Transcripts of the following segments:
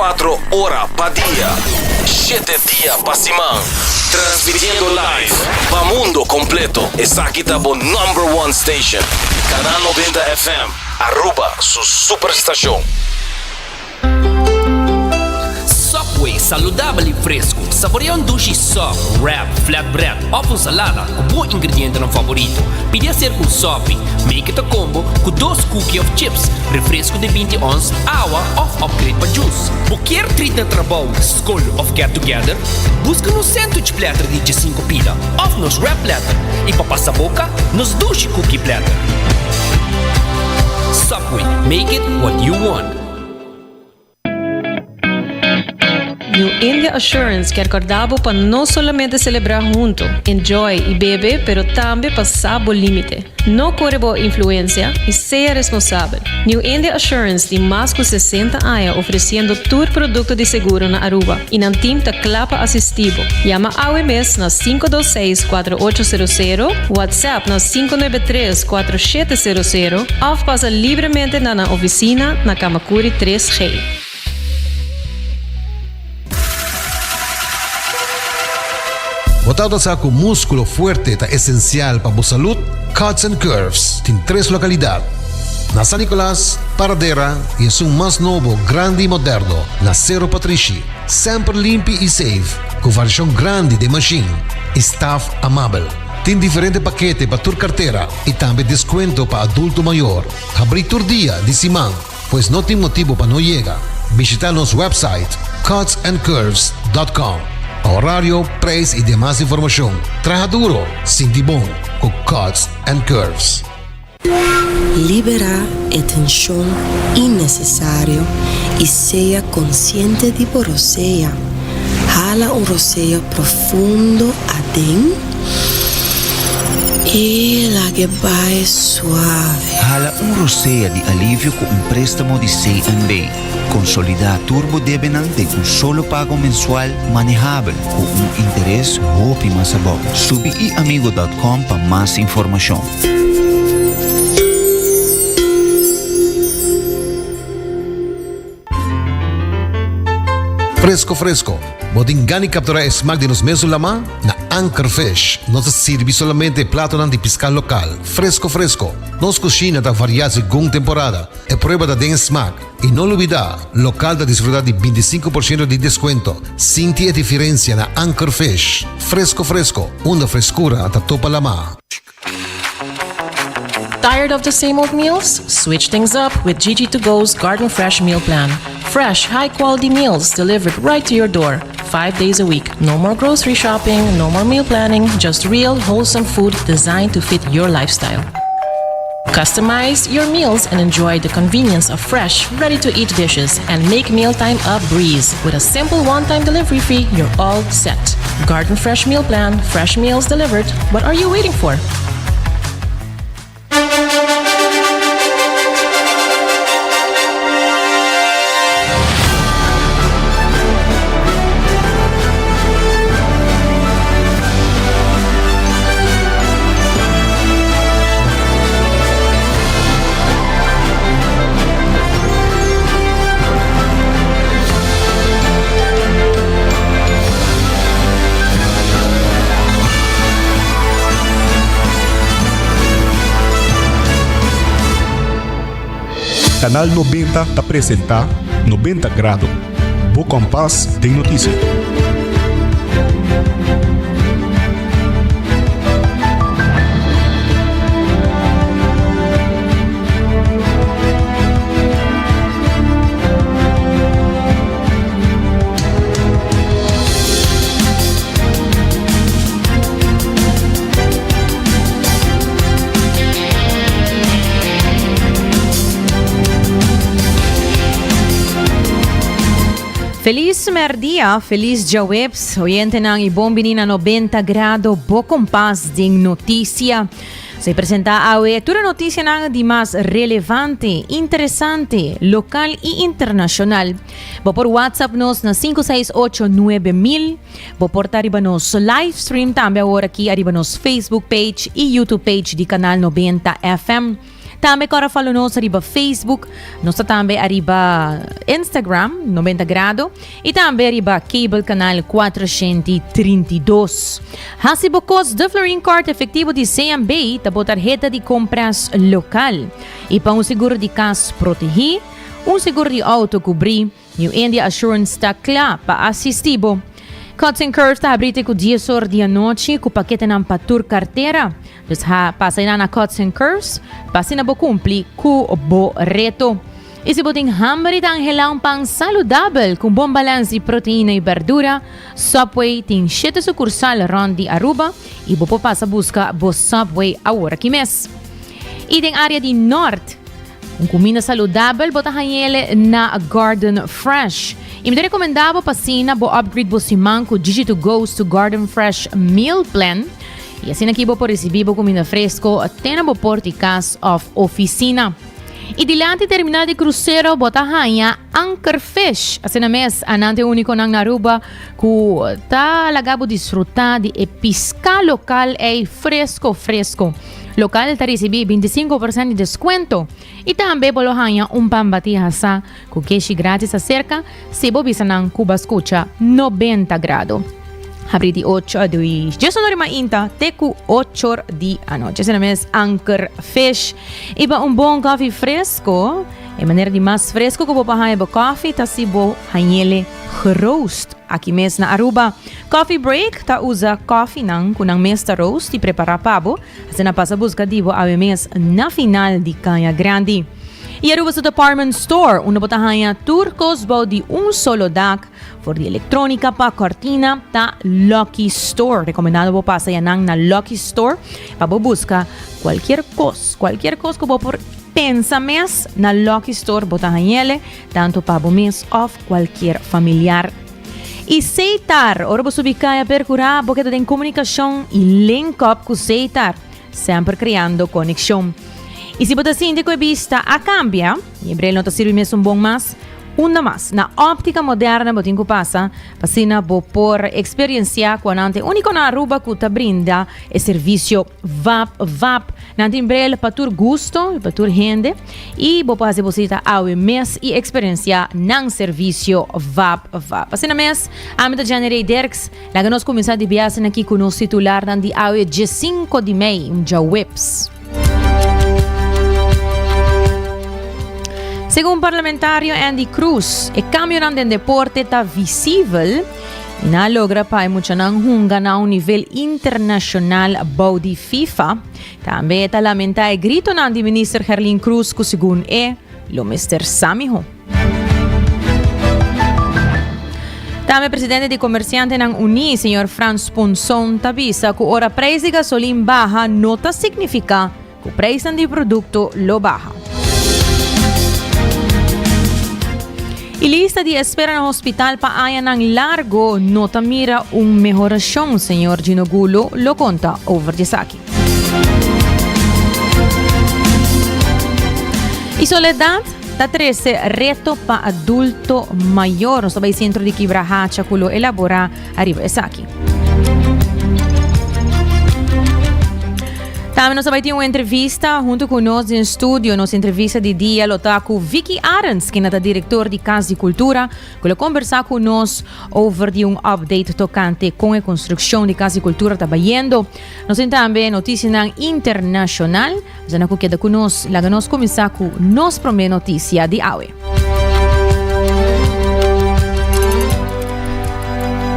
24 ora pa dia, shete dia pa siman. Transmitiendo live pa mundo completo. Esaki ta bo number one station. Canal 90 FM, Aruba su superstacion. Subway, saludabel y fresco. Saborea un dushi sub, wrap, flatbread of un salada cu bo ingredientenan favorito. Pidi hacer cu un sopi. Make it a combo cu dos cookie of chips, refresco di binti ons, awa of upgrade pa juice. Bo kier treat na trabou, scol of get together? Busca nos sandwich platter di diesinco pida of nos wrap platter y pa pasa boca, nos dushi cookie platter. Subway, make it what you want. New India Assurance kier corda bo pa no solamente celebra hunto, enjoy y bebe pero tambe pa sa bo limite. No core bo influencia y sea responsabel. New India Assurance tin mas cu 60 aña ofreciendo tur producto di seguro na Aruba y nan team ta cla pa asisti bo. Yama awe mes na 526 4800, WhatsApp na 593 4700 of pasa libremente na nan oficina na Kamakuri 3G. Bo tabata sa ku múskulo fuerte ta esensial pa bo salud? Cuts and Curves tin tres lokalidat, na San Nicolas, Paradera i esun mas nobo, grandi i moderno na Sero Patrishi. Semper limpi i safe, ku variashon grandi den mashin i staf amabel. Tin diferente pakete pa tur kartera i tambe deskuento pa adulto mayor. Habrí tur dia di siman, pues no tin motibu pa no yega. Bishita nos website cutsandcurves.com pa horario, prijs i demas informashon. Traha duro, sinti bon ku Cuts and Curves. Liberá e tenshon innesesario i sea konsiente di bo rosea. Hala un rosea profundo aden i lag'e bai suave. Hala un rosea di alivio ku un préstamo di CNB. Konsolidá tur bo debenan den un solo pago mensual manehabel ku un interes hopi mas abou. Subi iamigo dòt kòm pa mas informashon. Fresco fresco, bo tin gana di captura e smaak di nos mesun lama? Na Anchor Fish nos ta sirbi solamente e platonan di pisca local, fresco fresco. Nos cushina ta varia segun temporada, e prueba ta den e smaak. Y no lubida, local ta disfruta di binticinco por ciento di descuento. Sinti e diferencia na Anchor Fish. Fresco fresco, unda frescura ta topa lama. Tired of the same old meals? Switch things up with Gigi to Go's Garden Fresh Meal Plan. Fresh, high quality meals delivered right to your door, five days a week. No more grocery shopping, no more meal planning, just real, wholesome food designed to fit your lifestyle. Customize your meals and enjoy the convenience of fresh, ready to eat dishes and make mealtime a breeze. With a simple one time delivery fee, you're all set. Garden Fresh Meal Plan, fresh meals delivered. What are you waiting for? Canal 90 ta presenta 90 Grado, bo kompas den notisia. Feliz merdia, feliz djaweps, oyentenan y bon bini na 90 grado bo kompas den noticia. Se presenta awe tur e noticianan di mas relevante, interesante, local y internacional. Bo por WhatsApp nos na 568 9000. Bo por ta riba nos live stream tambe awor aki ariba nos Facebook page y YouTube page di Canal 90 FM. Tambe kòrda follow nos riba Facebook, nos ta tambe ariba Instagram, 90 Grado, i tambe riba cable canal 432. Hasi bo kos De Florin Card efectivo di CMB ta bo tarheta di compras local. I pa un seguro di cas protegi, un seguro di auto cubri, New India Assurance ta kla pa asisti bo. Cuts and Curves ta habri te ku dies or di anochi ku paketenan pa tur kartera. Dus ha pasa einan na Cuts and Curves pa asina bo kumpli ku bo reto. I si bo tin hamber i ta anhelá un pan saludabel ku bon balans di proteina i berdura, Subway tin shete sukursal rònt di Aruba i bo por pasa buska bo Subway aworakí mes. I den área di nòrt, Un cuminda saludabel bo ta hañele na Garden Fresh. Y mi ta recomenda bo pa asina bo upgrade bo siman cu Gigi to Go's to Garden Fresh Meal Plan. Y asina aki bo por ricibi bo cuminda fresco te na bo port di cas of oficina. Y dilanti terminal di crucero bo ta haña Anchor Fish. Asina mes, anan ta e uniconan na Aruba cu ta laga bo disfruta di e pisca local ey fresco fresco. Lokal ta risibí bintisinko por sènt di deskuento i tambe bo lo haña un pan batí hasá ku keshi grátis aserka si bo bisa nan ku bo a skucha 90 Grado. Habrí di ocho di djes unor di mainta te ku ochor di anochi. Asina mes Anker Fish. I pa un bon kòfi fresko, e manera di mas fresko ku bo por haña bo kòfi ta si bo hañ'ele geroost. Aki mes na Aruba, Coffee Break ta usa koffienan ku nan mes ta roast i prepará pa bo, asina pasa buska di bo awe mes na final di Caña Grandi. I Aruba su Department Store, unda bo ta haña tur kos bou di un solo dak, for di elektronika pa kortina, ta Lucky Store. Rekomendado bo pasa yanan na Lucky Store pa bo buska kualkier kos, kualkier kos ku bo por pensa mes, na Lucky Store bo ta hañ'ele. Tanto pa bo mes of cualkier familiar. Y Seitar, ora bo subi caya percura bo keda den comunicacion y link up cu Seitar, semper creando conexion. Y si bo ta sinti cu e bista a cambia, y e bril no ta sirbi mesun bon mas, unda mas? Na Optica Moderna bo tin cu pasa pa asina bo por experiencia cu anan ta e unico na Aruba cu ta brinda e servicio Vap vap. Nan tin brel pa tur gusto y pa tur hende y bo por haci bo cita awe mes y experiencia nan servicio Vap vap. Asina mes, ami ta Jenny Ray Dirks. Laga nos cuminsa di biaha aki cu nos titularnan di awe djesinco di mei, un djaweps. Segun parlamentario Andy Croes, e cambionan den deporte ta visibel. I nan a logra pa e muchanan hunga na un nivel internashonal bou di FIFA. Tambe e ta lamentá e gritonan di Minister Gerlin Croes ku segun e lo mester sa mihó. Tambe presidente di Komersiantenan Uní, señor Frans Ponson, ta bisa ku ora preis di gasolin baha no ta signifiká Ku preisnan di produkto lo baha. E lista di espera na hospital pa añanan largo no ta mira un mehorashon, señor Gino Gulo lo konta over di esaki. E soledat ta trese reto pa adulto mayor. Nos ta bai sentro di Kibrahacha ku lo elabora ariba esaki. Tambe nos ta bai tin un entrevista hunto cu nos den studio. Nos entrevista di dia lo ta cu Vicky Arends, kende ta director di Cas di Cultura, cu lo conversa cu nos over di un update tocante con e construccion di Cas di Cultura ta bayendo. Nos tin tambe noticianan internacional. Asina cu keda cu nos. Laga nos cuminsa cu nos prome noticia di awe.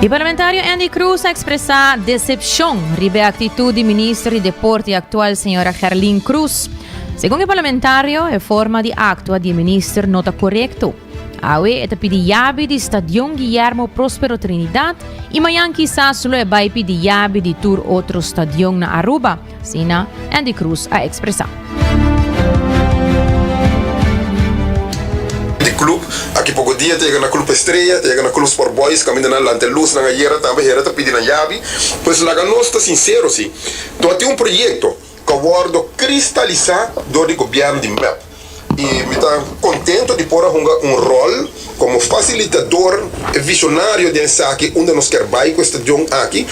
E parlamentario Andy Croes a expresa decepcion riba e actitud di minister di Deporte actual señora Gerlin Croes. Segun e parlamentario, e forma di actua di e minister no ta corecto. Awe e ta pidi yabi di Stadion Guillermo Prospero Trinidad y mañan kisas lo e bay pidi yabi di tur otro stadion na Aruba. Asina Andy Croes a expresa. Di club aki poco dia ta yega na Club Estrella, ta yega na Club Sport Boys caminda nan lanta e luznan ayera tambe hera ta pidi nan yabi. Pues laga nos ta sincero si, to tin un proyecto cu a wordo cristalisa door di gobierno di mep y mi ta contento di por a hunga un rol como facilitador e visionario den esaki unda nos kier bay cu e stadion aki.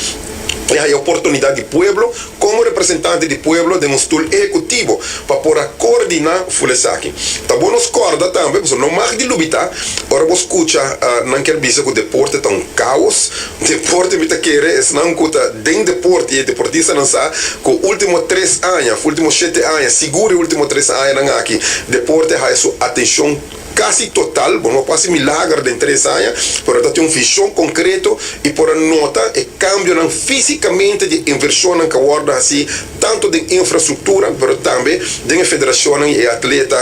E haya oportunidad di pueblo como representante di pueblo den un stoel ehecutivo pa por a coordina ful esaki. Ta bo nos corda tambe, pasobra no mag di lubita, ora bo scucha nan kier bisa cu deporte ta un caos. Deporte mi ta kere esnan cu ta den deporte y e deportistanan sa cu ultimo tres aña, ultimo shete aña, sigur e ultimo tres añanan aki, deporte haya su atencion Casi total, bo no por haci milager den tres aña, pero ta tin un vision concreto y por a nota e cambionan fisicamente di inversionnan cu a wordo haci tanto den infrastructura pero tambe den e federacionnan y e atleta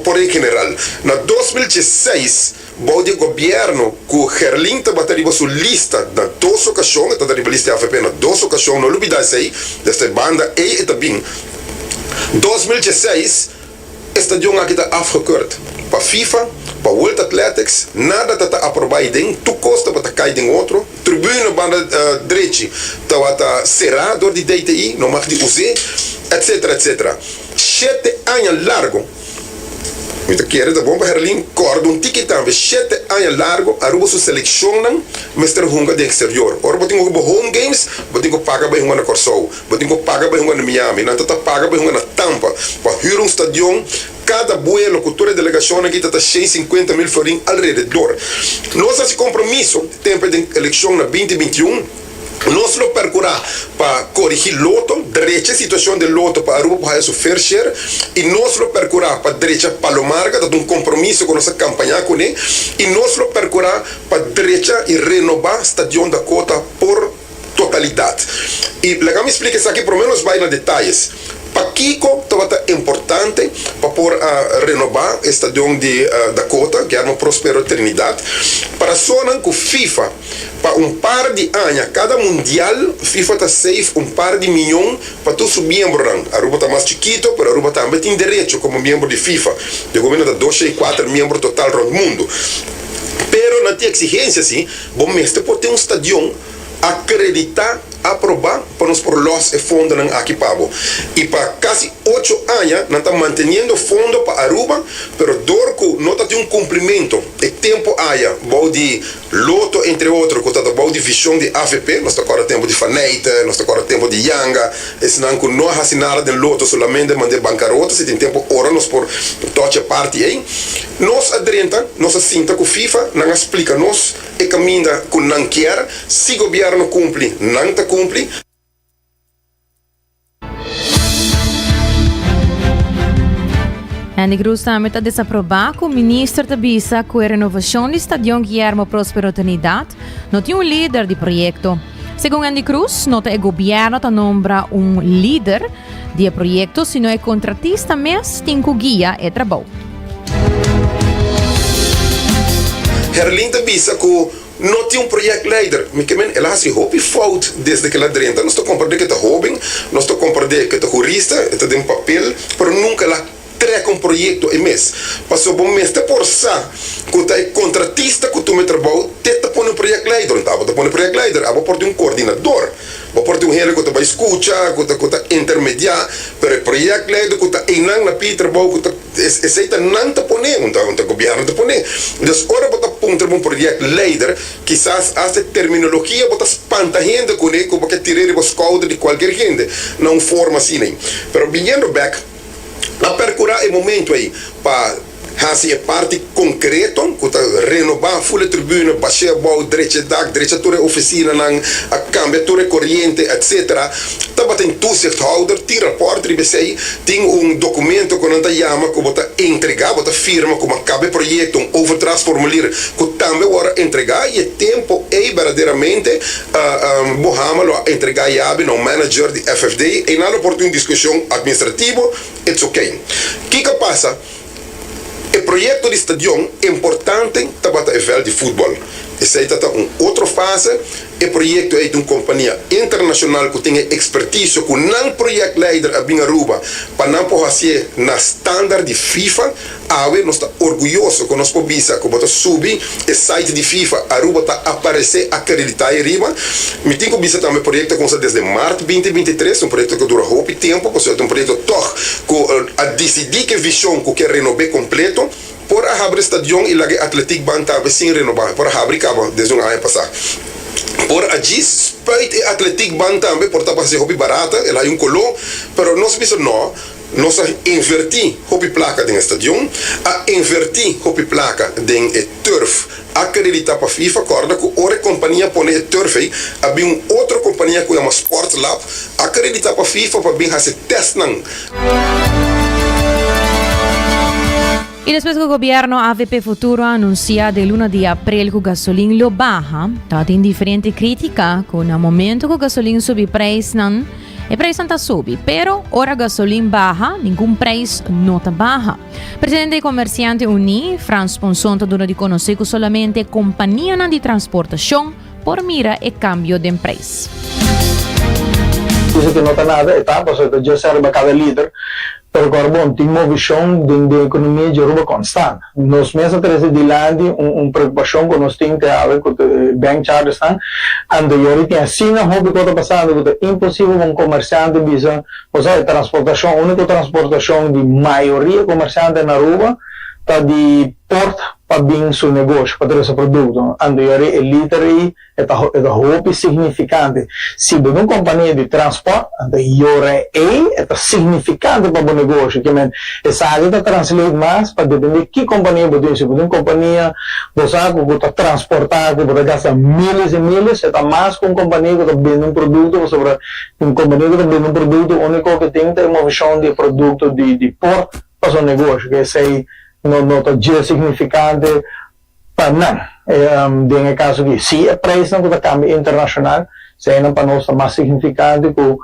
por en general. Na 2016, bou di e gobierno cu Gerlin tabata riba su lista na dos ocasion, e tabata riba lista di avp na dos ocasion, no lubida esey, desde e banda ey e ta bin. 2016, E stadion aki ta afgekeurd pa FIFA, pa World Athletics, nada ta ta aproba aiden, tur kos tabata kai den otro, tribune banda drechi tabata será dor di DTI, no mag di us'é, etc. Etc. Shete aña largo, mi ta kere ta bon pa Herlin kòrda un tiki tambe, shete aña largo Aruba su selekshonnan mester hunga den eksterior. Ora bo tin ku bo home games, bo tin ku paga bai hunga na Kòrsou. Bo tin ku paga pa e hunga na Miami, nan ta ta paga pa e hunga na Tampa, pa hür un stadion, kada buelo ku tur e delegashonnan aki ta ta 150 mil florin alrededor. Nos hasi kompromiso tempu den elekshon na 2021, nos lo perkurá pa korigí Lotto, drecha e situashon den Lotto pa Aruba por haya su fair share, i nos lo perkurá pa drecha Palomarga, ta un kompromiso ku nos a kampañá kuné, i nos lo perkurá pa drecha i renobá stadion Dakota por. Totalidat. I laga mi splika esaki promé nos bai na detayes. Pakiko tabata importante pa por a renobá e stadion di Dakota, Guillermo Prospero Trinidad? Pa rasonnan ku FIFA pa un par di aña, kada mundial FIFA ta save un par di miyon pa tur su miembronan. Aruba ta mas chikito, pero Aruba tambe tin derecho komo miembro di FIFA. Di gobierno ta 204 miembro total rònt mundu. Pero nan tin eksigensia si. Bo mester por tin un stadion akreditá, aprobá, pa nos por lòs e fondonan aki pa bo. I pa kasi ocho aña nan ta manteniendo fondo pa Aruba, pero dor ku no ta tin un kumplimentu e tempu aya bou di Lotto entre otro ku ta bou di vishon di avp, nos ta kòrda tempu di Faneyte, nos ta kòrda tempu di Yanga, esnan ku no a hasi nada den Lotto solamente mand'é bankarota, si tin tempu ora nos por tòch e parti ei. Nos a drenta, nos a sinta ku FIFA, nan a splika nos e kaminda ku nan kier, si gobièrnu kumpli, nan ta kumpli. Andy Cruz tambe ta desaprobá ku minister ta bisa ku e renovashon di Stadion Guillermo Prospero Trinidad no tin un lider di proyekto. Segun Andy Cruz, no ta e gobièrnu ta nombra un lider, Di e proyekto sino e kontratista mes tin ku guia e trabou. Herlin ta bisa ku no tin un projectleider. Mi ke men el a hasi hopi fout desde ke el a drenta. Nos ta komprendé ke ta hoben, nos ta komprendé ke ta hurista, e ta den papel, pero nunka el a trek un proyekto e mes. Pasobra bo mester por sa ku ta e kontratista ku tuma e trabou te ta pone un projectleider. No ta abo ta pone projectleider, abo por tin un koordinador. Bo por tin un hende ku ta bai skucha, ku ta ku ta intermediá, pero e projectleider ku ta einan na pidi trabou ku ta esei ta nan ta pone, un ta un ta gobièrnu ta pone. Dus ora bo ta puntra bo un projectleider, kisas asta e terminologia bo ta spanta hende kuné ku bo ke tir'é riba skouder di kualkier hende na un forma asina. Pero biniendo bèk, a perkurá e momento ei pa. Hasi e parti konkreto ku ta renobá ful e tribune, bash'é abou, drecha e dak, drecha tur e ofisinanan, a kambia tur e koriente, etc. Tabatin toezichthouder, tin rapòrt riba esei, tin un dokumento ku nan ta yama ku bo ta entregá, bo ta firma ku bo a kaba e proyekto, un overdrachtsformulier ku tambe wòrdu entregá i e tempu ei berdaderamente Bohama lo a entregá yabi na un manager di FFD, einan lo por tin un diskushon administrativo, it's okay. Kiko a pasa? E proyekto di stadion importante tabata e vèlt di futbòl. Esei ta ta un otro fase. E proyekto ei di un kompania internashonal ku tin e ekspertisio ku nan proyektleider a bin Aruba pa nan por hasié na standaard di FIFA. Awe nos ta orguyoso ku nos por bisa ku bo ta subi e site di FIFA, Aruba ta aparesé akreditá ei riba. Mi tin ku bisa tambe e proyekto a kuminsá desde mart 2023, un proyekto ku a dura hopi tempu pasobra ta un proyekto tòg ku a disidí ku e vishon ku ke renob'é kompleto, por a habri stadion i laga e atletiek ban tambe sin renobá, por a habri kaba desde un aña pasá. Por a djis spuit e atletiekband tambe por ta pa hasi hopi barata, el hay un koló, pero nos bisa no, nos a invertí hopi plaka den e stadion, a invertí hopi plaka den e turf akreditá pa FIFA, kòrda ku ora e kompania pone e turf ei, a bin un otro kompania ku yama Sportlab akreditá pa FIFA pa bin hasi tèstnan. Y despues cu gobierno avp Futuro a anuncia den luna di april cu gasolin lo baha, tabatin diferente critica cu na momento cu gasolin subi prijsnan, e prijsnan ta subi, pero ora gasolin baha, ningun prijs no ta baha. Presidente di Comerciante Uní, Frans Ponson ta duna di conoce cu solamente companianan di transportacion por mira e cambio den prijs. Bisa cu no ta nada, e ta, pasobra ta dje riba cada liter. Pero Corbon tin movishon den den ekonomia dje Aruba konstant. Nos mes a trese dilanti un un preokupashon ku nos tin te awe ku e bank chargesnan. Anto yori tin asina hopi ku ta pasando ku ta imposibel pa un komersiante bisa, bo sa e transportashon, uniko transportashon di mayoria komersiante na Aruba ta di port pa bin su negoshi, pa trese produkto. Anto yori e liter ei E ta e ta hopi signifikante. Si bo ta un kompania di transpòrt, anto yora ei e ta signifikante pa bo negoshi. Ke men, esaki ta translate mas pa depende ki kompania bo tin. Si bo tin un kompania bo sa ku ku ta transportá, ku bo ta gasta miles i miles, e ta mas ku un kompania ku ta bende un produkto, pasobra un kompania ku ta bende un produkto úniko ke tin ta e movishon di e produkto di di port pa su negoshi. Ke esei no no ta dje signifikante. Pa nan, den e kaso aki, si e preisnan ku ta kambia internashonal, eseinan pa nos ta mas signifikante ku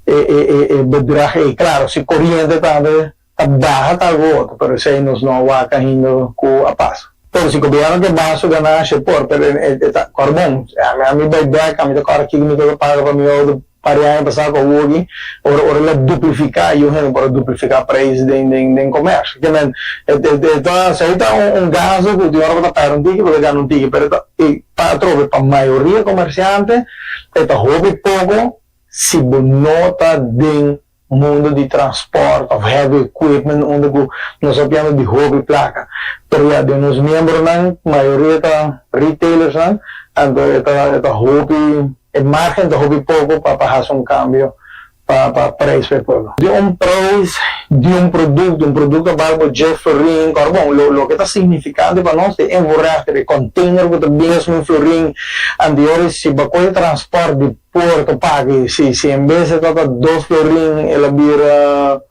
e bedrag ei. Klaro, si koriente tambe ta baha ta algu otro, pero esei nos no a wak ainda ku a pasa. Pero si gobièrnu ke baha su ganashi e por, pero e ta kòrda bon. Ami bai bèk, ami ta kòrda kiko mi tabata paga pa mi outo. Par di aña pasá ku awoki, ora ora el a duplifiká, yu hende por a duplifiká preis den den den komersio. Ke men, e e ta esei ta un un gasto ku tin ora bo ta pèrdè un tiki, bo ta gana un tiki, pero e ta e pa atrobe pa mayoria komersiante e ta hopi poko si bo no ta den mundo di transport of heavy equipment unda ku nos a piando di hopi plaka. Pero ya den nos miembronan mayoria ta retailersnan, anto e ta e ta hopi. E margen ta hopi poko pa pa hasi un kambio pa pa preis pa e pueblo. Di un preis di un produkto, un produkto a bal bo dje florin, kòrda bon, lo loke ta signifikante pa nos ta e invoerrechter, e container ku ta bin esmun florin, anteori si bo a kohe transpòrt di puerto pa aki, si si en bes e tabata dos florin el a bira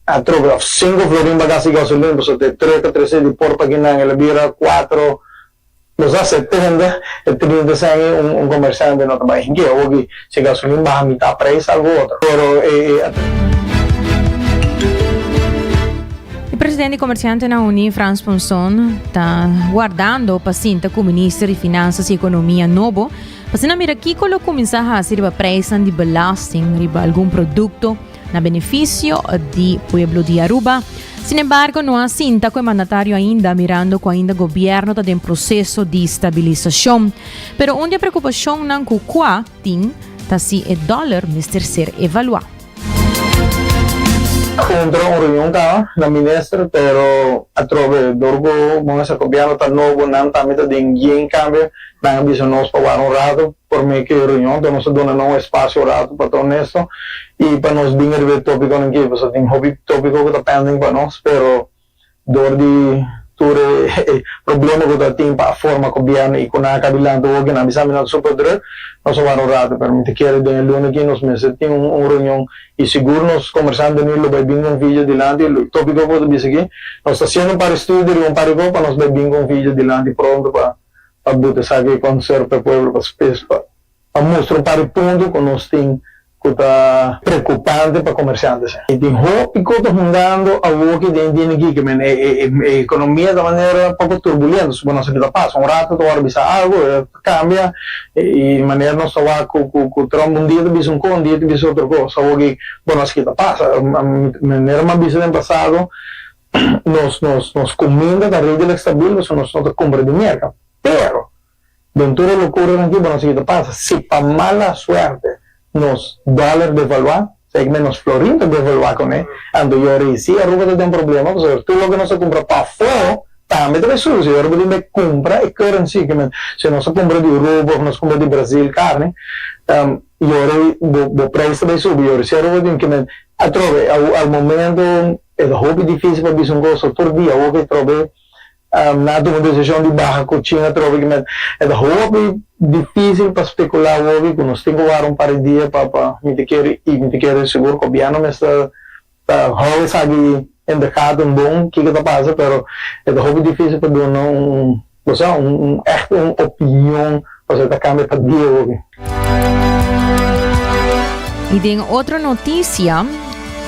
atrobe òf sinku florin pa gasta di gasolin, pasobra e truck a trese di port pa kinan el a bira kuatro. Nos a setenta e trinta sèn ei un un komersiante no ta bai hinke. Awor ki si gasolin baha mitá preis algu otro. Pero e e. E presidente di Komersiantenan Uní, Frans Ponson, ta wardando pa sinta ku minister di Finansas i Ekonomia nobo pa asina mira kiko lo kuminsá hasi riba preisnan di belasting riba algun produkto na beneficio di pueblo di Aruba. Sin embargo, no a sinta cu e mandatario ainda, mirando cu ainda gobierno ta den proceso di stabilisacion. Pero un di e preocupacionnan cu cua tin ta si e dollar mester ser evalua. Contra un reunion ta na minister, pero atrobe dor cu bo mester gobierno ta nobo, nan tambe ta den yen cambio, nan a bisa nos pa wara un rato. Por mi ku e reunion ta nos a duna nan un espasio un ratu pa ta honesto i pa nos bin riba e topikonan aki pasobra tin hopi topiko ku ta pending pa nos pero dor di tur e problema ku ta tin pa forma gobièrnu i ku nan a kabilanta hopi nan a bisa mi nan ta super druk nos a wara un ratu pero mi ta kere den e luna aki nos mester tin un reunion i sigur nos kombersando ni lo bai bin ku un video dilanti topiko ku bo ta bisa aki nos ta hasiendo un par di studio riba un par di kos pa nos bai bin ku un video dilanti pronto pa Pa buta esaki concern pa e pueblo pa spes pa pa mustra un par di punto cu nos tin cu ta preocupante pa comerciantes. Y tin hopi cu ta hungando awoki den dini aki men e e e economia ta manera poco turbulento so bo no sa ki ta pasa un rato ta worde bisa algo e ta cambia y manera nos ta wak cu cu cu Trump un dia ta bisa un co un dia ta bisa otro cos awoki bo no sa ki ta pasa manera mi a bisa den pasado Nos nos nos kuminda ta redelijk stabil pasobra nos no ta kumpra di Merka. Pero, den tur e lokuranan aki bo no sa ki ta pasa. Si pa mala suerte nos dòler devaluá, sa ki nos florin ta devaluá kuné, anto yora i si Aruba ta den problema pasobra tur loke nos ta kumpra pafó ta. tambe ta bai subi. Si ora bo tin bai kumpra e currency ke men si nos a kumpra di Europa of nos kumpra di Brazil karni i ora bo bo prijs ta bai subi i ora si Aruba tin ke men atrobe al momento e ta hopi dificil pa bisa un cos tur dia hopi atrobe Nan a tuma desishon di baha ku chin atrobe ki met e ta hopi difisil pa spekulá hopi ku nos tin ku wara un par di dia pa pa mi ta kere i mi ta kere sigur gobièrnu mester ta hou esaki in de gaten bon kiko ta pasa pero e ta hopi difisil pa duna un bo sa un un ègt un opinion pasobra e ta kambia pa dia hopi. I den otro notisia,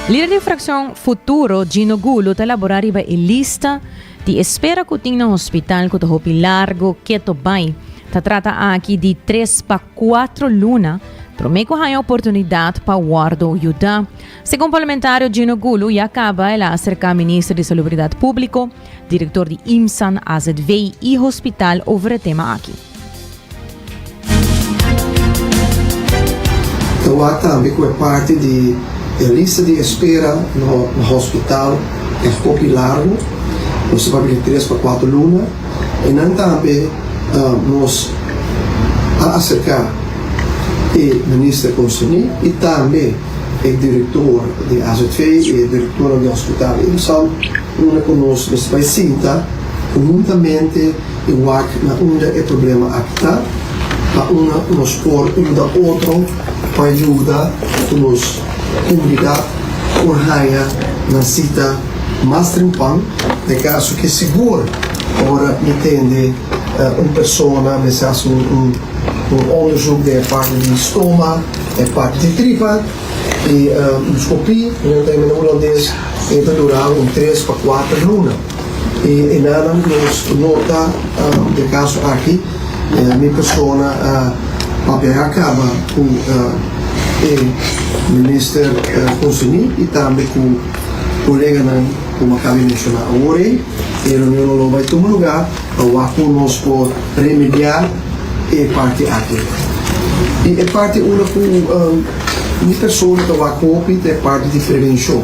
lider di frakshon Futuro, Gino Gulo ta elabora riba e lista di espera ku tin na hospital ku ta hopi largo keto bai. Ta trata aki di tres pa kuatro luna promé ku haña oportunidat pa wòrdu yuda. Segun parlamentario Gino Gulo ya kaba el a aserká minister di Salubridat Públiko, direktor di IMSAN, AZV i hospital over e tema aki. Ta wak tambe ku e parti di e lista di espera na hospital e hopi largu, nos ta papia di tres pa kuater luna. E nan tambe nos a aserká e minister konserní i tambe e direktor di AZV i e direktornan di hospital Imsam unda ku nos mester bai sinta konhuntamente. I wak na unda e problema aki ta, pa unda nos por yuda otro pa yuda ku nos komunidat por haña nan sita mas trempan. Den kaso ke sigur ora mi tende un persona mester hasi un onderzoek den e parti di stoma, e parti di tripa i un skopie, nan ta yama na hulandes, e ta dura un tres pa kuater luna. E enanan nos nota den kaso aki, mi persona a papia a kaba ku e minister konserní i tambe ku koleganan ku mi a kaba di menshoná awor ei. E reunionnan lo bai tuma lugá pa wak kon nos por remediá e parti aki. I e parti unda ku mi persona ta wak hopi ta e parti di prevenshon.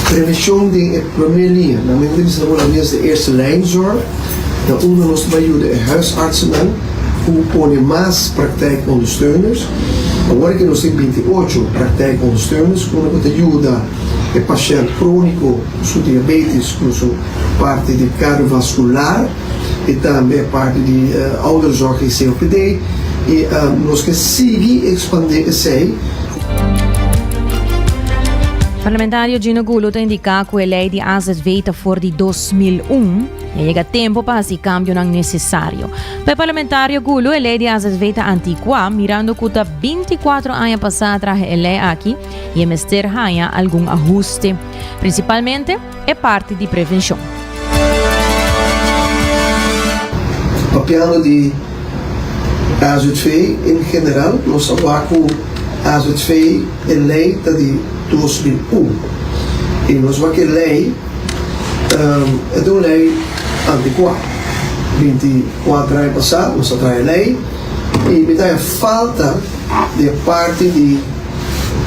Prevenshon den e promé liña, nan mester ta bisa hulandes de eerste lijnzorg, na unda nos ta bai yuda e huisartsennan ku pone mas praktijkondersteuners. Awor ke nos tin 28 praktijkondersteuners unda ku ta yuda e pashènt króniko ku su diabetes, ku su parti di kardiovaskular i tambe e parti di ouderenzorg i COPD i nos ke sigui ekspandé esei. Parlamentario Gino Gulo ta indiká ku e lei di AZV ta for di 2001 i a yega tempu pa hasi kambionan nesesario. Pa e parlamentario Gulo e lei di AZV ta antikuá mirando ku ta 24 aña pasá a traha e lei aki i e mester haña algun ahuste, prinsipalmente e parti di prevenshon. Papiando di AZV en general, nos a wak ku AZV e lei ta di 2001 i nos wak e lei e ta un lei antikuá. 24 aña pasá nos a traha e lei i mi ta haña falta di e parti di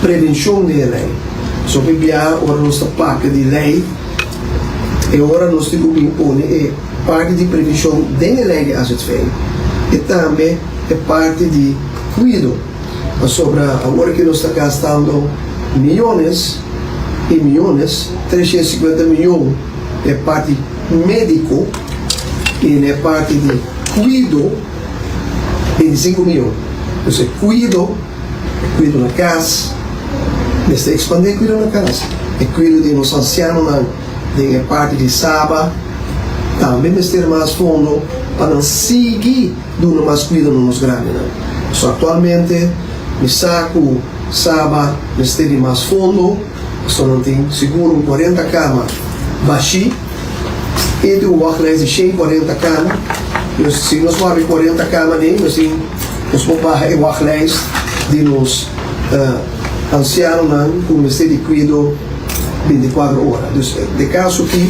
prevenshon den e lei. Pasobra hopi biaha ora nos ta papia di lei e ora nos tin ku bin pone e parti di prevenshon den e lei di AZV i tambe e parti di kuido. Pasobra awor ki nos ta gastando miyones i miyones, 350 miyon na e parti médiko i na e parti di kuido 25 miyon. Dus e kuido, e kuido na kas, mester ekspandé e kuido na kas. E kuido di nos ansianonan den e parti di Saba tambe mester mas fondo pa nan sigui duna mas kuido na nos grandinan. So aktualmente mi sa ku Saba mester di mas fondo, pasobra nan tin sigur un kuarenta kama bashí i tin un wachtlijst di shen kuarenta kama. Dus si nos por habri kuarenta kama den nos tin nos por baha e wachtlijst di nos ansianonan ku mester di kuido binti kuater ora. Dus den kaso aki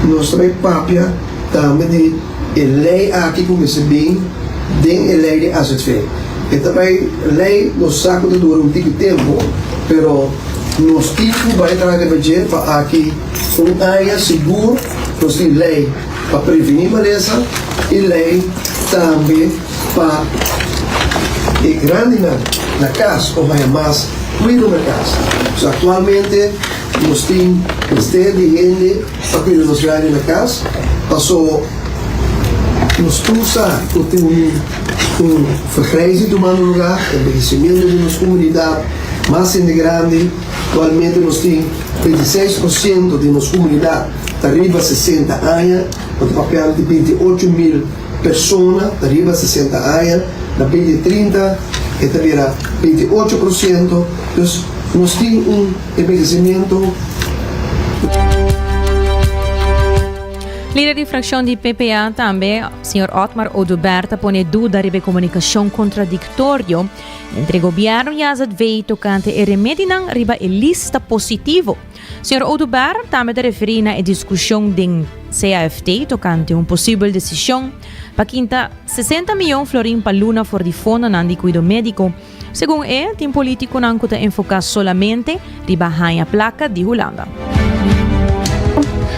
nos ta bai papia tambe di. E lei aki ku mester bin den e lei di azv. E ta bai lei nos sa ku ta dura un tiki tempu, pero nos tin ku bai traha riba dje pa aki un aña sigur nos tin lei. pa prevení malesa i lei tambe pa e grandinan na kas por haña mas kuido na kas. So aktualmente nos tin mester di hende pa kuida nos grandi na kas paso nos tur sa ku tin un vergrijzing tumando lugar, envejecimiento di nos komunidat, mas hende grandi. Aktualmente nos tin 26% di nos komunidat ta riba 60 aña, nos ta papiando di 28 mil persona ta riba 60 aña, na 2030 e ta bira 28%, dus nos tin un envejecimiento. Lider di fraccion di PPA tambe, señor Otmar Oduber ta pone duda riba e comunicacion contradictorio entre gobierno y AZV tocante e remedinan riba e lista positivo. Señor Oduber tambe ta referi na e discusion den CAFT tocante un posibel decision pa kinta 60 miyon florin pa luna for di fondonan di cuido medico. Segun e, tin politiconan cu ta enfoca solamente riba haña placa di Hulanda.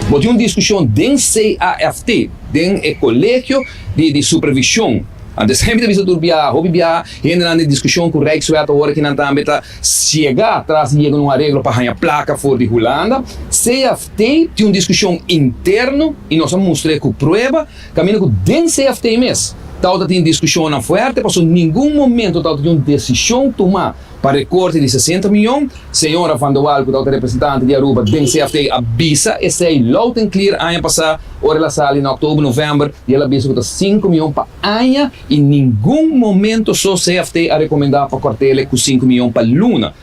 Bo tin un discusion den CAFT, den e Colegio di Supervision. Antes hende ta bisa tur biaha, hopi biaha hendenan den discusion cu Rijkswet awor aki nan tambe ta ciega tras di yega na un areglo pa haña placa for di Hulanda. CAFT tin un discusion interno y nos a mustr'e cu prueba caminda cu den CAFT mes Tawata tin diskushonnan fuerte pasobra ningun momento tawata tin un desishon tuma pa rekorte di 60 miyon. Señora Van de Wal ku tawata representante di Aruba den CFT a bisa esei loud and clear aña pasá ora el a sali na oktober, november di el a bisa ku ta sinku miyon pa aña i ningun momento so CFT a rekomendá pa kòrt'el ku sinku miyon pa luna.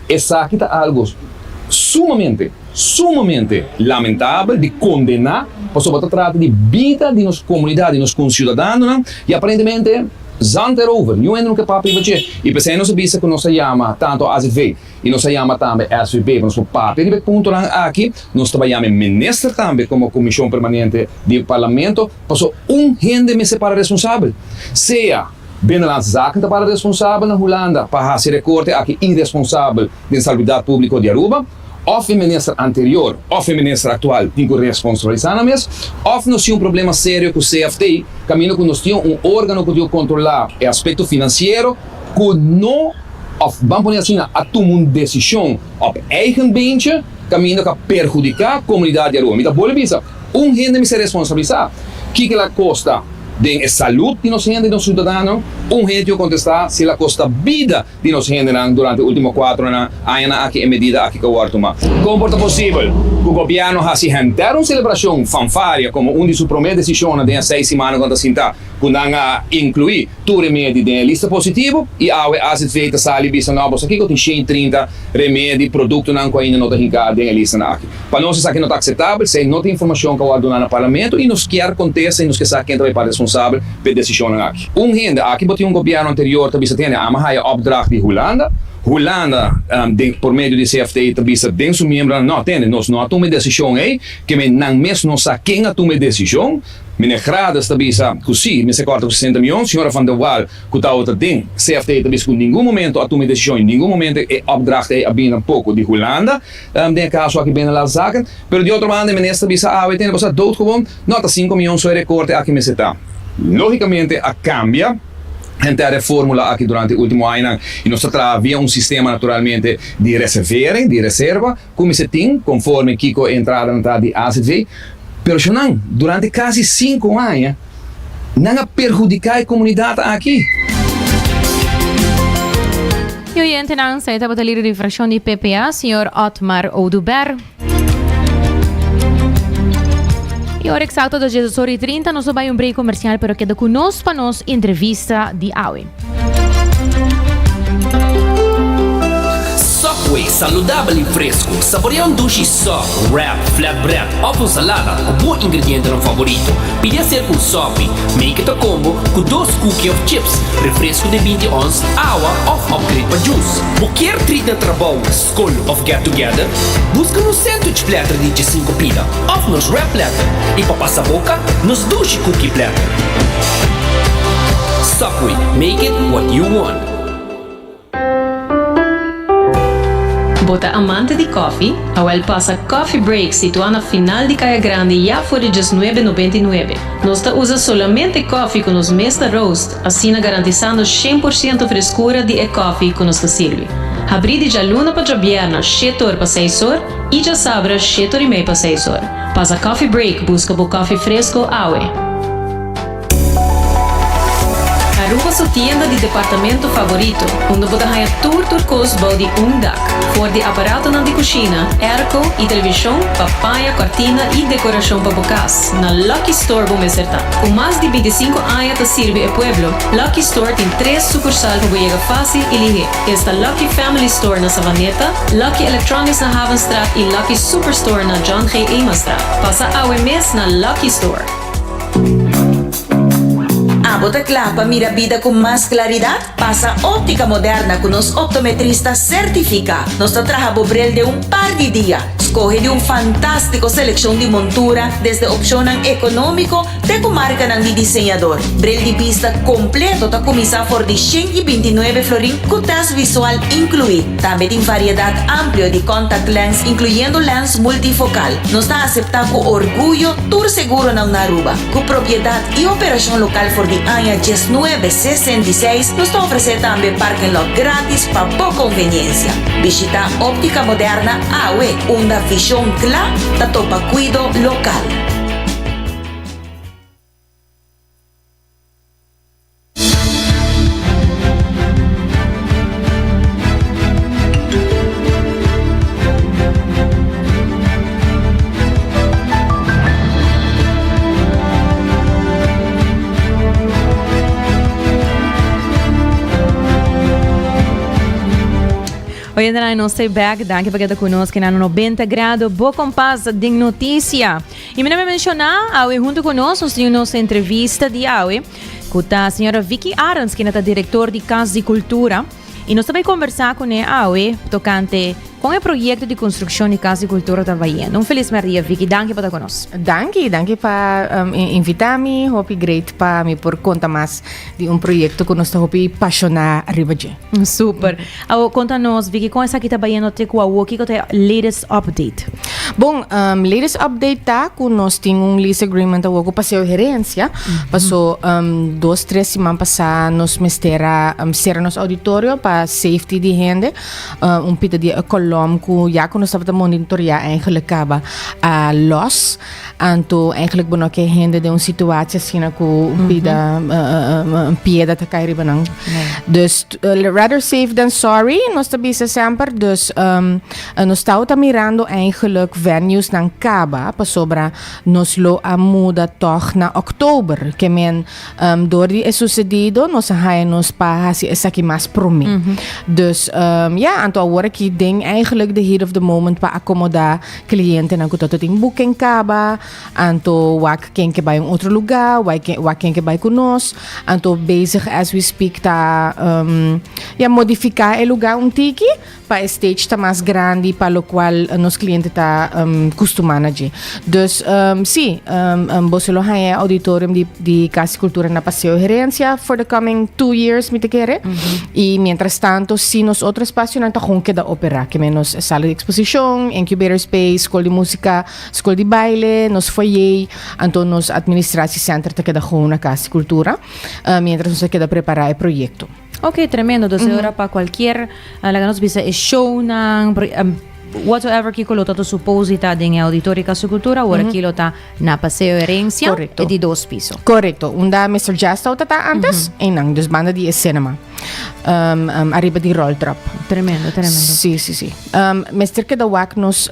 Esaki ta algo sumamente, sumamente lamentabel di kondená, pasobra ta trata di bida di nos komunidat, di nos konsiudadanonan, i aparentemente zand erover, niun hende no ke papia riba dje. I p'esei nos a bisa ku nos a yama tantu AZV i nos a yama tambe SVB pa nos por papia riba e puntonan aki. Nos ta bai yama e minister tambe komo komishon permanente di parlamento, pasobra un hende mester para responsabel, sea. Binnenlandse Zaken ta para responsabel na Hulanda pa hasi rekorte aki iresponsabel den salubridad publico di Aruba, of e minister anterior of e minister actual tin cu responsabilisa nan mes, of nos tin un problema serio cu CFT, caminda cu nos tin un organo cu tin cu controla e aspecto financiero cu no, of ban pone asina, a tuma un decision op eigen beentje caminda cu a perhudica comunidad di Aruba. Mi ta bolbe bisa, un hende mester responsabilisa. Kico el a costa? Den e salud di nos hende, nos ciudadano, un hende tin cu contesta si el a costa bida di nos hendenan durante e ultimo cuatro añanan aki e medida aki cu a worde tuma. Con por ta posibel cu gobierno haci henter un celebracion fanfaria como un di su prome decisionnan den e seis simannan cu nan ta sinta cu nan a inclui tur remedi den e lista positivo y awe AZV ta sali bisa no boso kico tin 130 remedi, productonan cu ainda no ta hinca den e listanan aki. Pa nos esaki no ta aceptabel, esei no ta informacion cu a wòrdu duna na Parlamento y nos kier contesta y nos ke sa ken ta bay parti responsabel pa e decisionnan aki. Un hende, aki bo tin un gobierno anterior ta bisa tende ama haya opdracht di Hulanda, Hulanda den por medio di CFT ta bisa den su miembronan no tende nos no a tuma e decision ey, ke men nan mes no sa ken a tuma e decision. Meneer Grades ta bisa cu si, mester corta cu 60 miyon, Señora van der Wal cu tabata den CFT ta bisa cu ningun momento a tuma e decision y ningun momento e opdracht ey a bini tampoco di Hulanda. Den e caso aki Binnenlandse Zaken. Pero di otro banda e minister bisa awe tene boso a doodgewoon, no ta cinco miyon so e recorte aki mester ta. Logicamente a cambia henter e formula aki durante e ultimo añanan y nos ta traha via un sistema naturalmente di reservering, di reserva, cu mester tin conforme kico e entradanan ta di azv. Pero shonan, durante casi cinco aña nan a perhudica e comunidad aki. E oyentenan, sa e tabata lider di fraccion di PPA, señor Otmar Oduber. E ora exacto ta 10 ora y 30, nos ta bai un break comercial, pero keda cu nos pa nos entrevista di awe. Subway, saludabel y fresco. Saborea un dushi sub, wrap, flatbread of un salada cu bo ingredientenan favorito. Pidi hacer cu un Subway. Make it a combo cu dos cookie of chips, refresco di binti ons, awa of upgrade pa juice. Bo kier treat na trabou, skol of get together? Busca nos sandwich platter di djesinco pida of nos wrap platter. Y pa pasa boca, nos dushi cookie platter. Subway, make it what you want. Bo ta amante di koffie? Awel pasa Coffee Break situá na final di Kaya Grandi ya for di diesnuebe nobenta i nuebe. Nos ta usa solamente koffie ku nos mes ta roast, asina garantisando 100% freskura di e koffie ku nos ta sirbi. Habrí di djaluna pa djabièrna shete or pa seis or i djasabra shete or i mei pa seis or. Pasa Coffee Break buska bo koffie fresko awe. Aruba su tienda di departamento favorito, unda bo ta haña tur tur kos bou di un dak. For di aparatonan di kushina, airco i televishon pa paña, kòrtina i dekorashon pa bo kas, na Lucky Store bo mester ta. Ku mas di bintisinku aña ta sirbi e pueblo, Lucky Store tin tres sukursal pa bo yega fásil i lihé. Esta Lucky Family Store na Savaneta, Lucky Electronics na Havenstraat i Lucky Superstore na John G. Emastraat. Pasa awe mes na Lucky Store. Abo ta kla pa mira bida ku mas klaridat? Pasa Óptica Moderna ku nos optometrista sertifiká. Nos ta traha bo bril den un par di dia. Skohe di un fantástiko selekshon di montura, desde opshonnan ekonómiko te ku markanan di diseñador. Bril di bista kompleto ta kuminsá for di 129 florin ku tèst visual inkluí. Tambe tin variedat amplio di contact lens inkluyendo lens multifokal. Nos ta aseptá ku orguyo tur seguronan na Aruba. Ku propiedat i operashon lokal for di aña diesnuebe sesenta i seis, nos ta ofresé tambe parking lot gratis pa bo konveniensia. Bishitá Óptica Moderna awe, unda vishon kla ta topa kuido lokal. Oyentenan nos ta back. Danki pa keda ku nos kina no 90 grado. Bo kompas den noticia. I mi no me menciona awe hunto ku nos nos tin nos entrevista di awe. Cu ta señora Vicky Arends, kende ta director di Cas di Cultura. Y nos ta bay conversa cu ne awe tocante con e proyecto di construccion di Cas di Cultura ta bayendo. Un feliz merdia Vicky, danki pa ta cu nos. Danki, danki pa invita mi. Hopi great pa mi por conta mas di un proyecto cu nos ta hopi pasiona riba dje. Super. Awo conta nos Vicky con esaki ta bayendo te cu awo, kico ta e latest update? Bon, latest update ta cu nos tin un lease agreement awo cu Paseo Herencia. Paso dos, tres siman pasa nos mester a cera nos auditorio pa safety di hende. Un pita di e kolom cu ya cu nos tabata monitorea eigenlijk caba a los. Anto eigenlijk bo no ke hende den un situatie asina cu un pida un pieda ta cay riba nan. Dus rather safe than sorry nos ta bisa semper. Dus nos tawata mirando eigenlijk venues nan caba pasobra nos lo a muda tog na oktober. Ke men dor di e sucedido nos a haya nos pa haci esaki mas prome. Dus ya anto awor aki den eigenlijk the heat of the moment pa acomoda Clientenan cu ta tin booking caba, anto wak ken ke bay un otro lugar, wak ken ke bay cu nos, anto bezig as we speak ta um, ya modifica e lugar un tiki pa e stage ta mas grandi pa locual nos cliente ta um, custuma na dje. Dus um, si, um, um, boso lo haya e auditorium di, di Cas di Cultura na Paseo Herencia for the coming 2 years mi ta kere. Y mientras tanto, si nos otro espacionan ta gewoon keda opera. Ke men nos sala di exposicion, incubator space, school di musica, school di baile, nos foyer, anto nos administratie center ta keda gewoon na Cas di Cultura, mientras nos ta keda prepara e proyecto. Ok, tremendo. Dus e ora pa cualkier, laga nos bisa e shownan, whatsoever kiko lo ta ta suppose ta den e auditorio Cas di Cultura, awor aki lo ta na Paseo Herencia, Correcto. e di dos piso. Correcto. Unda Mister Jazz tawata ta antes, einan, dus banda di e cinema. Ariba di roltrap. Tremendo, tremendo. Sí, sí, sí. Mester keda wak nos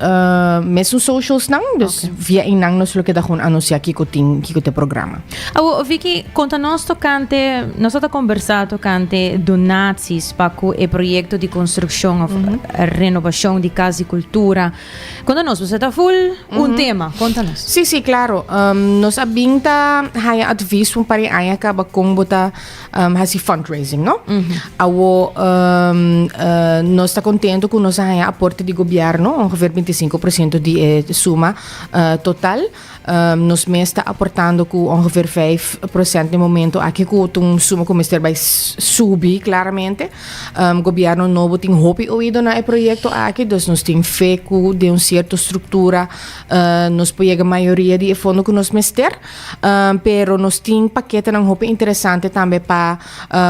mesun socials nan, dus via einan nos lo keda gewoon anuncia kiko tin, kiko te programa. Awo, Vicky, konta nos tokante, nos a ta kombersá tokante donaties pa ku e proyekto di konstrukshon òf renobashon di Kas di Kultura. Konta nos, boso ta full un tema. Konta nos. Sí, sí, klaro. Nos a bin ta haña advis un par di aña kaba kon bo ta hasi fundraising, no? Awo nos ta contento cu nos a haya aporte di gobierno, ongeveer 25% di e suma total. Nos mes ta aportando cu ongeveer 5% den momento aki cu ta un suma cu mester bay subi claramente. Gobierno nobo tin hopi oido na e proyecto aki, dus nos tin fe cu den un cierto structura nos por yega mayoria di e fondo cu nos mester. Pero nos tin paketenan hopi interesante tambe pa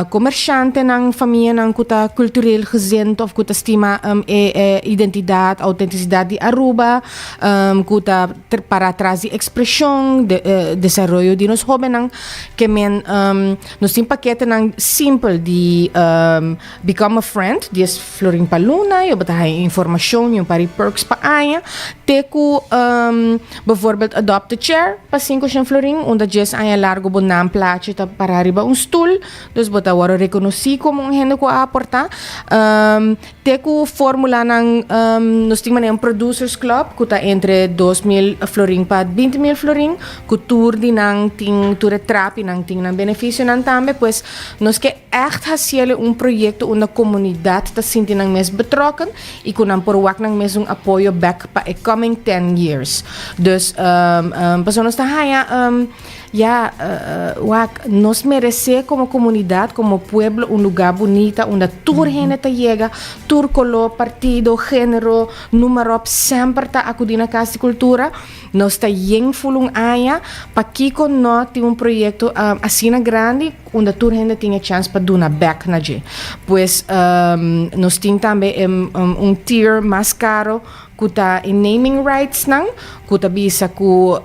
comerciantenan, famianan cu ta cultureel gezind of cu ta stima e identidad, autenticidad di Aruba, cu ta para tras di expresion, desaroyo di nos hobennan. Ke men nos tin paketenan simpel di become a friend, dies florin pa luna, yo bo ta haña informacion y un par di perks pa aña, te cu bijvoorbeeld adopt a chair pa 500 florin, unda djes aña largo bo naam plaatje ta para riba un stoel, dus bo ta worde reconoci como un hende cu a aporta. Te cu formulanan, nos tin manera un producers club cu ta entre 2000 florin pa 20.000 florin, cu tur di nan tin, tur e trapinan tin nan beneficionan tambe, pues nos ke echt haciele un proyecto unda comunidad ta sinti nan mes betrokken y cu nan por wak nan mes un apoyo bek pa e coming 10 years. Dus, pasobra nos ta haya, ya, wak, nos merece como comunidad, como pueblo un lugar bunita unda tur hende ta yega, tur color, partido, genero, noem maar op, semper ta acudi na Cas di Cultura. Nos ta yen ful un aña, pakico no tin un proyecto asina grandi unda tur hende tin e chance pa duna bek na dje. Pues nos tin tambe un tier mas caro cu ta e naming rights nan, cu ta bisa cu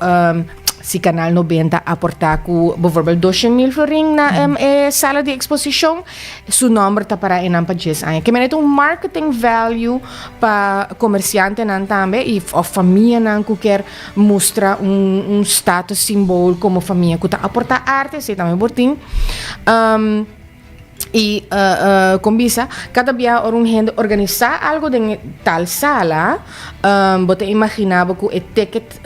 si Canal 90 aporta cu bijvoorbeeld 200.000 florin na e sala di exposicion, su nomber ta para enan pa djes aña. Ke mene ta un marketing value pa comerciantenan tambe y of famianan cu kier mustra un status symbol como famia cu ta aporta arte, esey tambe por tin. Y con bisa, cada bia ora un hende organisa algo den e tal sala, bo ta imagina bo cu e ticket,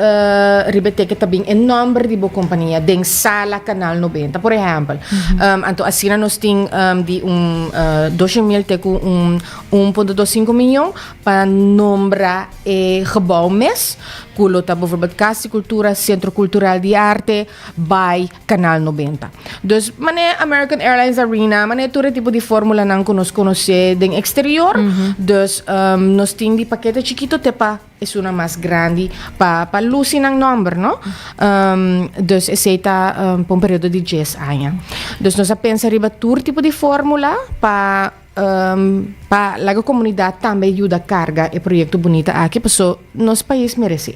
riba e ticket ta bin e nomber di bo compania den sala Canal 90, por ehempel. Anto asina nos tin di un 200.000 te cu un 1.25 miyon pa nombra e gebouw mes, cu lo ta bijvoorbeeld Cas di Cultura, Centro Cultural di Arte, by Canal 90. Dus mane American Airlines Arena, mane tur e tipo di formulanan cu nos conoce den exterior. Dus nos tin di pakete chikito te pa esunnan mas grandi pa pa luci nan nomber, no? Dus esey ta pa un periodo di djes aña. Dus nos a pensa riba tur tipo di formula pa Pa laga comunidad tambe yuda carga e proyecto bunita aki paso nos pais merece.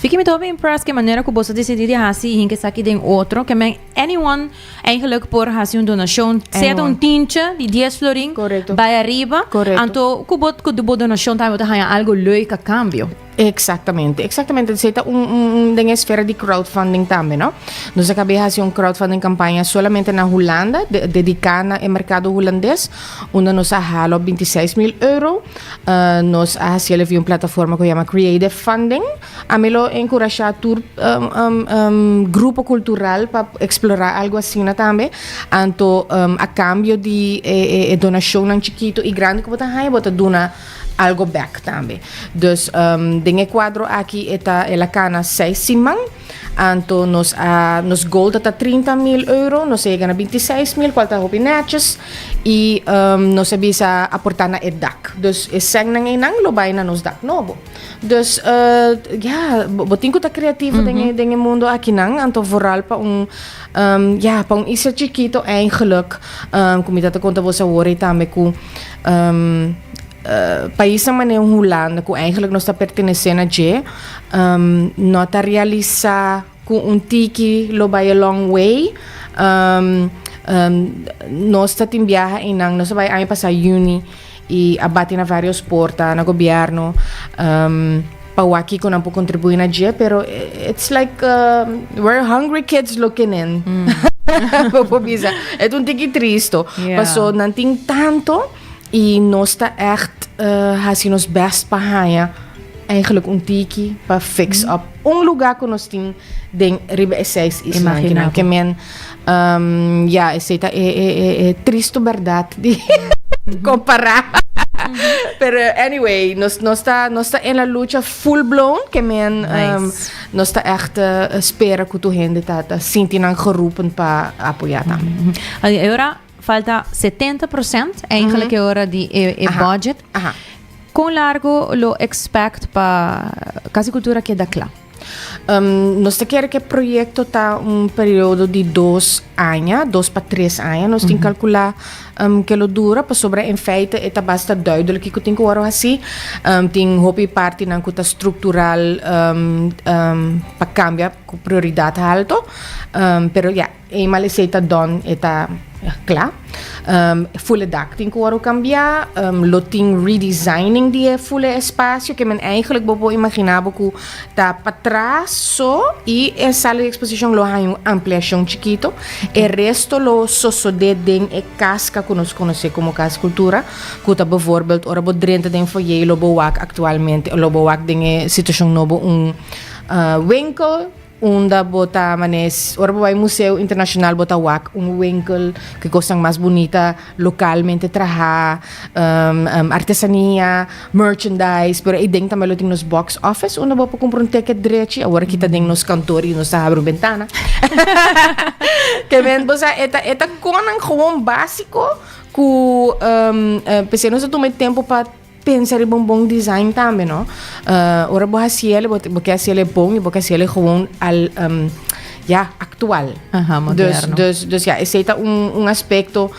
Vicky mi ta hopi impressed ke manera ku boso disidí di hasi i hinka esaki den otro ke men anyone eigenlijk por hasi un donashon sea ta un tintje di dies florin bai ariba anto ku bo ku bo donashon tambe bo ta haña algo leuk a kambio. Exactamente, exactamente. Esey ta un, un, un den esfera di crowdfunding tambe, no? Nos a cabe haci un crowdfunding campaña solamente na Hulanda, de, dedica na e mercado hulandes, unda nos a halo 26.000 euro. Uh, nos a haci via un plataforma cu yama Creative Funding. A mi lo encurasha tur um, um, um, grupo cultural pa explora algo asina tambe. Anto um, a cambio di e, e, e donacionnan chikito y grandi cu bo ta haya, bo ta duna algo bek tambe. Dus den e cuadro aki e ta el a cana seis siman, anto nos a nos goal ta ta 30.000 euro, nos a yega na 26.000 cual ta hopi netjes y nos a bisa aporta na e dak. Dus e sènnan einan lo bay na nos dak nobo. Dus ya, bo tin cu ta creativo den e den e mundo akinan, anto vooral pa un ya pa un isla chikito eigenlijk, cu mi ta ta conta boso awor ei tambe cu Paisnan manera Hulanda ku eigenlijk nos ta pertenesé na dje no ta realisá ku un tiki lo bai a long way. Nos ta tin biaha einan, nos a bai aña pasá yüni i a bati na vários porta na gobièrnu pa wak kiko nan por kontribuí na dje pero it's like we're hungry kids looking in. Bo por bisa e ta un tiki tristo paso nan tin tanto. I nos ta ègt hasi nos bèst pa haña eigenlijk un tiki pa fix up un lugar ku nos tin den riba e seis islanan. Imagina bo. Ke men, ya, esei ta e, e, e, e tristu bèrdat di kompará. Pero anyway, nos, nos ta, nos ta en la lucha full blown, ke men, nos ta ègt spera ku tur hende ta, ta sinti nan geroepen pa apoyá tambe. E ora falta 70% eigenlijk e ora di e, e budget. Kon largo lo expect pa Cas di Cultura keda kla? Nos ta kere ku e proyekto ta un periodo di dos aña, dos pa tres aña nos tin kalkulá ke lo dura, pasobra en feite e ta basta duidelijk kiko tin ku wòrdu hasí. Tin hopi partinan ku ta struktural pa kambia ku prioridat halto, pero ya. Eenmaal esei ta done, e ta kla. Fule dak tin ku wòrdu kambiá. Lo tin redesigning di e fule espasio, ke men eigenlijk bo por imaginá bo ku ta patras so i e sala di eksposishon lo haña un ampliashon chikito. E resto lo sosodé den e kaska ku nos konosé komo Kas Kultura, ku ta bevoorbeeld ora bo drenta den foyer lo bo wak aktualmente, lo bo wak den e situashon nobo un winkel. Unda bo ta manera ora bo bai Museo Internacional bo ta wak un winkel ku e kosnan mas bunita lokalmente traha, artesania, merchandise, pero eiden tambe lo tin nos box office unda bo por kumpra un ticket drechi. Awor aki ta den nos kantor i nos ta habri un bentana. Ke men bo sa e ta e ta konan gewoon básiko ku p'esei nos ta tuma e tempu pa Pensa riba un bon design tambe, no? Ora bo hasi el, bo bo ke hasi el bon i bo ke hasi el gewoon al, ya, actual. Aha, moderno. Dus, dus, dus ja, esei ta un, un aspecto.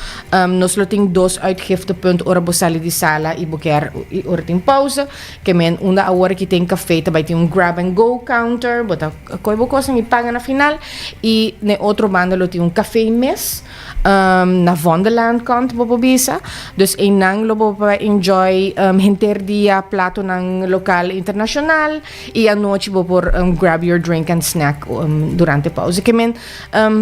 Nos lo tin dos uitgiftepunt ora bo sali di sala i bo kier, i ora tin pauze. Ke men unda awor aki tin café ta bai tin un grab and go counter, bo ta kohe bo kosnan i paga na final. I na e otro banda lo tin un café mes. Na Vondelland kant bo por bisa. Dus einan lo bo por enjoy henter dia platonan lokal internashonal i anochi bo por grab your drink and snack durante pauze. Ke men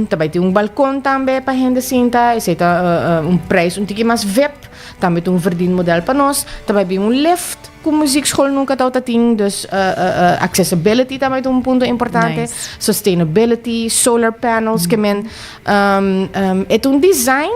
ta bai tin un balkon tambe pa hende sinta, esei ta un prijs un tiki mas vip, tambe ta un verdienmodel pa nos. Ta bai bin un lift. Ku muziekschool nunka tabata tin, dus accessibility tambe ta un punto importante. Sustainability, solar panels, ke men e ta un design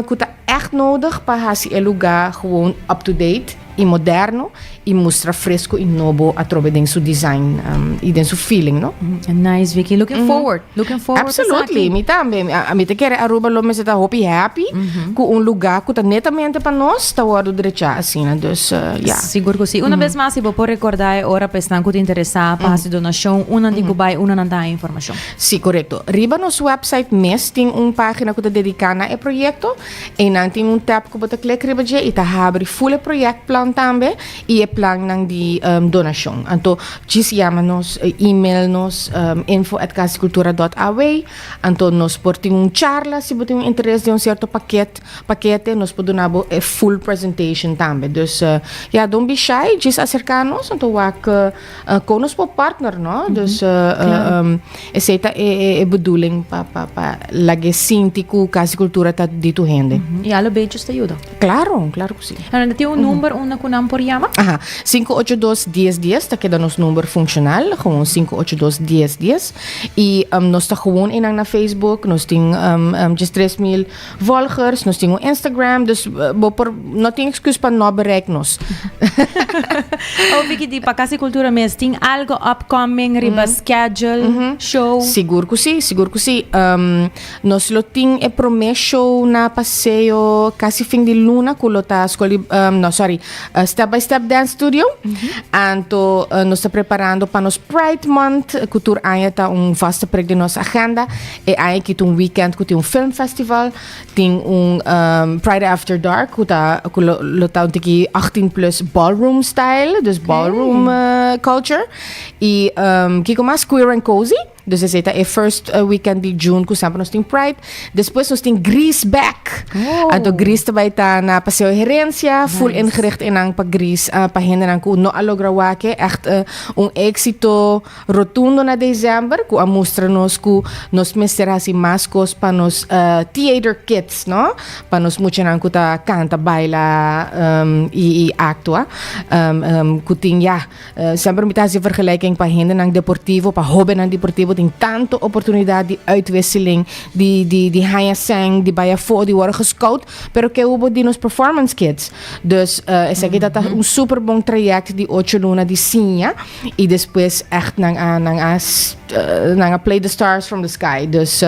ku ta ègt nodig pa hasi e lugá gewoon up to date i moderno i mustra fresco i nobo atrobe den su design i den su feeling, no? Nice, Vicky. Looking forward. Looking forward pa esaki. Absolutely. Mi tambe. Mi ta kere Aruba lo mester ta hopi happy ku un lugá ku ta netamente pa nos ta wòrdu drechá asina. Dus, ya. Sigur ku si. Una bes mas si bo por rekordá e ora pa esnan ku ta interesá pa hasi donashon, unda nan tin ku bai, unda nan ta haña informashon. Si, korekto. Riba nos website mes tin un página ku ta dediká na e proyekto. Einan tin un tab ku bo ta klik riba dje i ta habri ful e proyektplan tambe i e plannan di donashon. Anto djis yama nos, email nos info at casdicultura dot aw. Anto nos por tin un charla si bo tin un interes den un sierto paket, pakete, nos por duna bo e full presentation tambe. Dus ya, don't be shy, djis aserka nos anto wak Kon nos por partner, no? Dus esei ta e bedoeling pa pa pa lag'e sinti ku Kas di Kultura ta di tur hende. I alo beetjes ta yuda? Klaro, klaro ku si. Anto tin un number unda ku nan por yama? Aha, 582 dies dies ta keda nos number funshonal, gewoon 582 dies dies. I nos ta gewoon einan na Facebook, nos tin djes 3000 Volgers, nos tin un Instagram, dus bo por, no tin excuus pa no bereik nos. Oh, Vicky, di pa Casa di Cultura mes, tin algo upcoming riba schedule, show? Sigur cu si, sigur cu si. Nos lo tin e prome show na Paseo casi fin di luna cu lo ta School di, no, sorry, Step by Step Dance Studio. Anto nos ta preparando pa nos Pride Month, cu tur aña ta un vaste prik den nos agenda. E aña aki ta un weekend ku tin un film festival, tin un Pride After Dark ku ta ku lo lo ta un tiki 18 plus ballroom style, dus ballroom culture. I kiko mas? Queer and Cozy. Dus esei ta e first weekend di June ku semper nos tin Pride. Despues nos tin Grease back. Oh. Anto Grease ta bai ta na Paseo Herencia, full Nice. ingericht einan pa Grease, pa hendenan ku no a logra wak e. Echt un éxito rotundo na december ku a mustra nos ku nos mester hasi mas kos pa nos theater kids, no? Pa nos muchanan ku ta kanta, baila i i aktua. Ku tin ya. Semper mi ta hasi vergelijking pa hendenan deportivo, pa hobennan deportivo tin tanto oportunidad di uitwisseling, di di di haña sèn, di bai afó, di wòrdu gescout, pero ke hubo di nos performance kids? Dus esaki ta ta un super bon trayect di ocho luna di siña y despues ègt nan a nan a nan a play the stars from the sky. Dus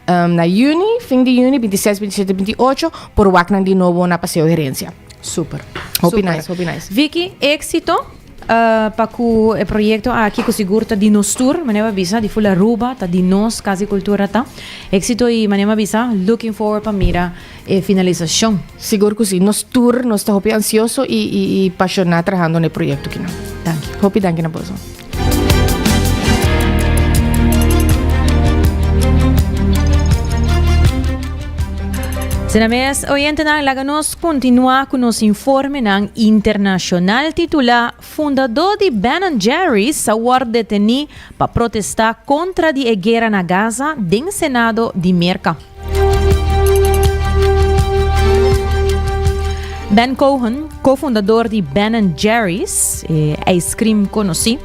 na juni, fin di juni, bintises, bintisiete, bintiotcho, por wak nan di nobo na Paseo Herencia. Super. Hopi Super. nice, hopi nice. Vicky, éxito pa ku e proyecto aki ku sigur ta di nos tur, manera bo a bisa, di full Aruba, ta di nos Cas di Cultura ta. Éxito y manera bo a bisa, looking forward pa mira e finalisacion. Sigur ku si. Nos tur nos ta hopi ansioso y y y pasiona trahando na e proyecto kinan. Danki. Hopi danki na boso. Sina mes, oyentenan, laga nos kontinuá ku nos informenan internashonal titulá Fundadó di Ben and Jerry's a wòrdu detení pa protestá kontra di e guera na Gaza den Senado di Merka. Ben Cohen, co-fundador di Ben and Jerry's, e ijskrim conoci,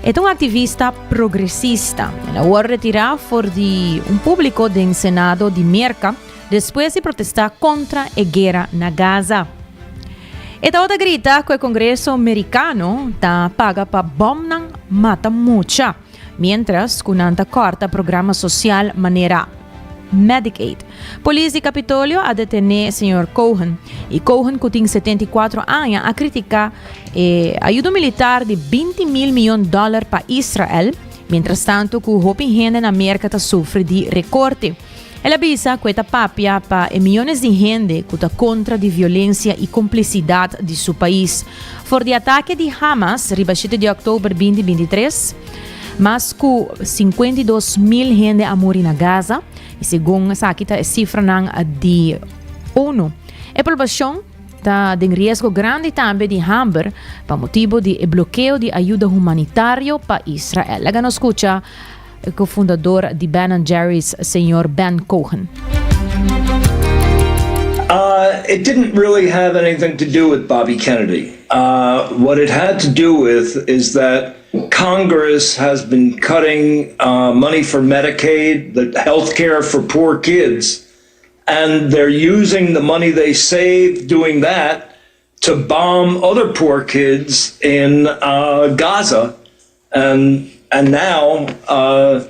e ta un activista progresista. El a word retira for di un publico den Senado di Merca despues di protesta contra e guera na Gaza. E tabata grita cu e Congreso Mericano ta paga pa bomnan mata mucha. Mientras cu nan ta corta programa social manera Medicaid. Polis di Capitolio a detene señor Cohen y Cohen cu tin 74 aña a critica e ayudo militar di 20 mil miyon dollar pa Israel, mientras tanto cu hopi hende na Merca ta sufri di recorte. El a bisa cu e ta papia pa e miyones di hende cu ta contra di violencia y complicidad di su pais. For di atake di Hamas riba shete di october 2023, mas cu 52 mil hende a muri na Gaza y segun esaki ta e cifranan di ONU. E poblacion ta den riesgo grandi tambe di hamber pa motibo di e blokeo di ayuda humanitario pa Israel. Laga nos scucha. E cofundador di Ben and Jerry's, señor Ben Cohen. Uh, it didn't really have anything to do with Bobby Kennedy. Uh, what it had to do with is that Congress has been cutting uh, money for Medicaid, the health care for poor kids, and they're using the money they save doing that to bomb other poor kids in uh, Gaza. And and now, uh,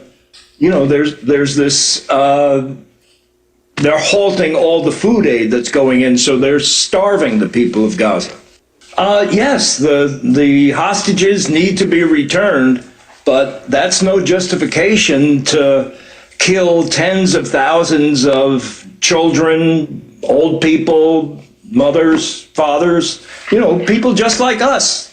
you know, there's there's this. Uh, they're halting all the food aid that's going in, so they're starving the people of Gaza. Uh, yes, the the hostages need to be returned, but that's no justification to kill tens of thousands of children, old people, mothers, fathers, you know, people just like us.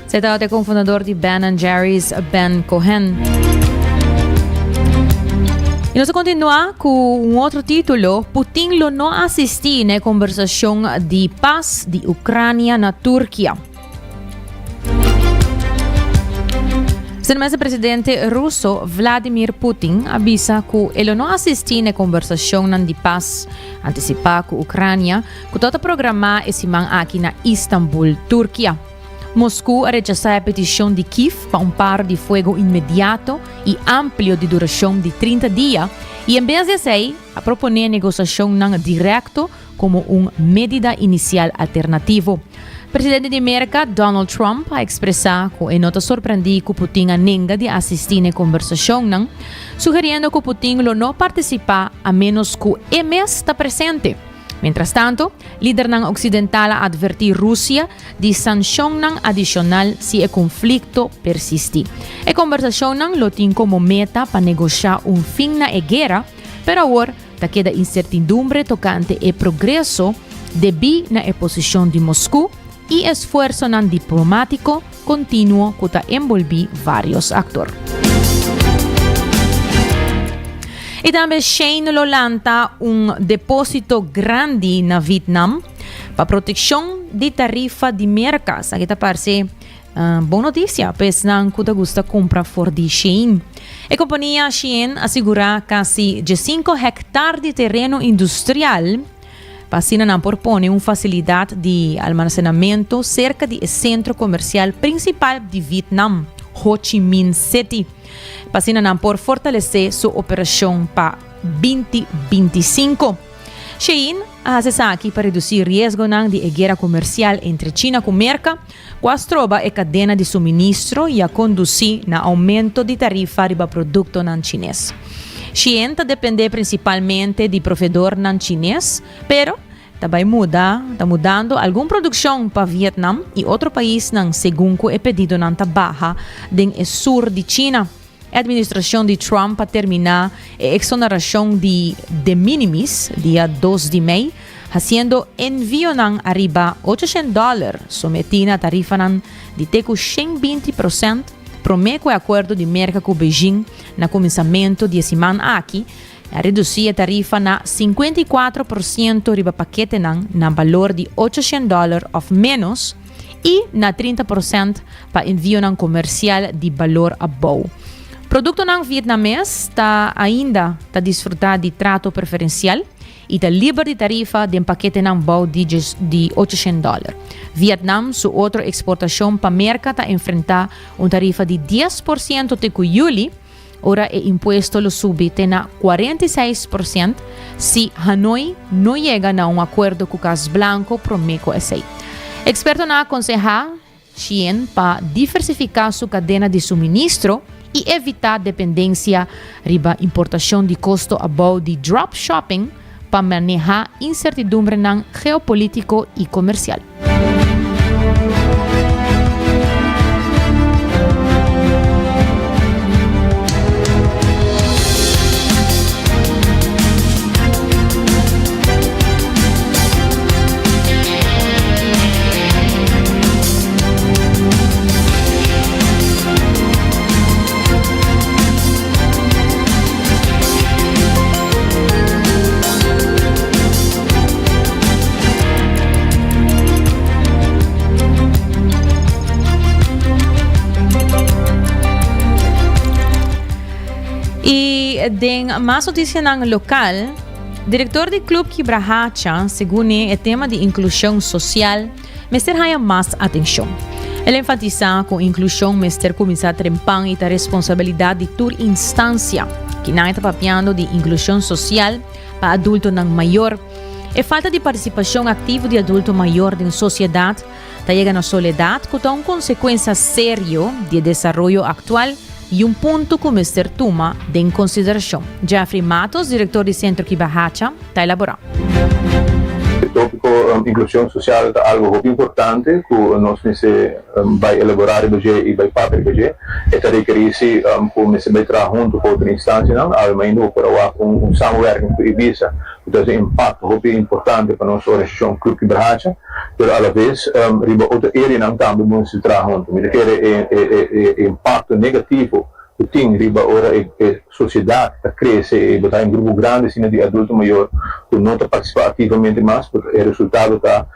Se ta e cofundador di Ben and Jerry's, Ben Cohen. Y nos ta continua cu un otro titulo. Putin lo no asisti na e conversacion di paz di Ucrania na Turkia. Sin presidente ruso Vladimir Putin a bisa cu e lo no asisti na e conversacionnan di paz anticipa cu Ucrania cu ta programa e siman aki na Istanbul, Turkia. Moscú a rechasa e peticion di Kiev pa un paro di fuego inmediato y amplio di duracion di 30 dia y en bes di esey a propone negociacionnan directo como un medida inicial alternativo. Presidente di Merca, Donald Trump, a expresa cu e no ta sorprendi cu Putin a nenga di asisti na e conversacionnan, sugeriendo cu Putin lo no participa a menos cu e mes ta presente. Mientras tanto, lidernan occidental a adverti Rusia di sancionnan adicional si e conflicto persisti. E conversacionnan lo tin como meta pa negocia un fin na e guera, pero awor Ta keda insertidumbre tokante e progreso debí na e posishon di Mosku. i esfuersonan diplomátiko kontinuo ku ta enbolbí vários aktor. I tambe Shein lo lanta un depósito grandi na Vietnam pa protekshon di tarifa di Merka. Esaki ta parse bon notisia pa esnan ku ta gusta kumpra for di Shein. E kompania Shein a sigurá kasi diesinko hèktar di tereno industrial pa asina nan por pone un fasilidat di almasenamentu serka di e sentro komersial prinsipal di Vietnam, Ho Chi Minh City, pa asina nan por fortalesé su operashon pa 2025. Shein a hasi esaki pa redusí riesgonan di e guera komersial entre China ku Merka, ku a stroba e kadena di suministro i a kondusí na oumento di tarifa riba produktonan chines. Shein ta dependé prinsipalmente di proveedornan chines, pero ta bai muda ta mudando algun produkshon pa Vietnam i otro paisnan segun ku e pedidonan ta baha den e sur di China. E administrashon di Trump a terminá e eksonerashon di de minimis dia dos di mei, hasiendo envionan ariba 800 dòler sometí na tarifanan di te ku 120 prosènt promé ku e akuerdo di Merka ku Beijing na kuminsamentu di e siman aki a redusí e tarifa na 54% riba paketenan na balor di 800 dòler òf ménos i na 30% pa envionan komersial di balor abou. Produktonan vietnames ta ainda ta disfrutá di trato preferensial i ta liber di tarifa den paketenan bou di di 800 dòler. Vietnam su otro eksportashon pa Merka ta enfrentá un tarifa di 10% te ku yüli, ora e impuesto lo subi te na 46% si Hanoi no yega na un akuerdo ku Kas Blanko promé ku esei. Ekspertonan a konsehá Shein pa diversifiká su kadena di suministro i evitá dependensia riba importashon di kosto abou di drop shopping pa manehá insertidumbrenan geopolítiko i komersial. I den mas noticianan local, director di Club Kibrahacha, segun e, e tema di inclusion social mester haya mas atencion. El a enfatisa cu inclusion mester cuminsa trempan y ta responsabilidad di tur instancia. Kinan e ta papiando di inclusion social pa adultonan mayor. E falta di partisipashon aktivo di adulto mayor den sosiedat ta yega na soledat ku ta un konsekuensia serio di e desaroyo aktual i un punto ku mester tuma den konsiderashon. Jeffrey Matos, direktor di Sentro Kibahacha, ta elaborá. E tópiko inklushon sosial ta algu hopi importante ku nos mester bai elaborá riba dje i bai papia riba dje. E ta rekerí si ku mester bai traha huntu ku otro instansianan. Awe mainda bo por a wak un samenwerking ku Ibisa ku ta hasi un impakto hopi importante pa nos organisashon Club Kibrahacha, pero alaves riba otro areanan tambe bo mester traha huntu. Mi ta kere e impakto negativo ku tin riba ora e sosiedat ta krese i bo ta haña un grupo grandi asina di adulto mayor ku no ta partisipá aktivamente mas, e resultado ta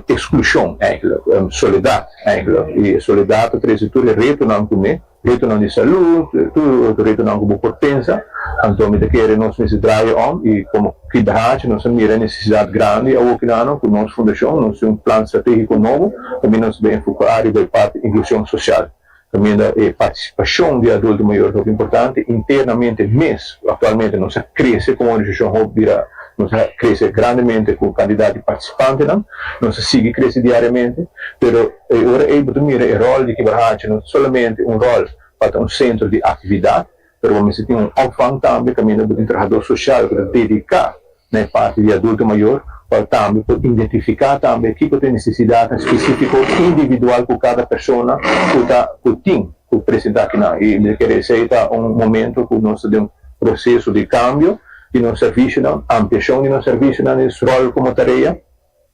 eksklushon eigentlik, soledat eigentlik. I e soledat ta trese tur e retonan kuné, retonan di salud, tur otro retonan ku bo por pensa. Anto mi ta kere nos mester draai om i komo Kibrahachi nos a mira e nesesidat grandi awokinano ku nos fundashon, nos tin un plan stratégiko nobo kaminda nos ta bai enfoká riba e parti inklushon sosial. Kaminda e partisipashon di adulto mayor ta hopi importante internamente mes. Aktualmente nos a krese komo organisashon hopi bira, nos a krese grandemente ku kantidat di partisipantenan, nos a sigui krese diariamente, pero e ora ei bo ta mira e ròl di Kibrahachi no ta solamente un ròl pa ta un sentro di aktividat, pero bo mester tin un opvang tambe kaminda bo tin trahadó sosial ku ta dediká na e parti di adulto mayor pa tambe por identifiká tambe kiko ta e nesesidatnan spesífiko individual ku kada persona ku ta ku tin ku presentá akinan. I mi ta kere esei ta un momento ku nos ta den un proseso di kambio di nos servisionan, ampliashon di nos servisionan, nos ròl komo tarea.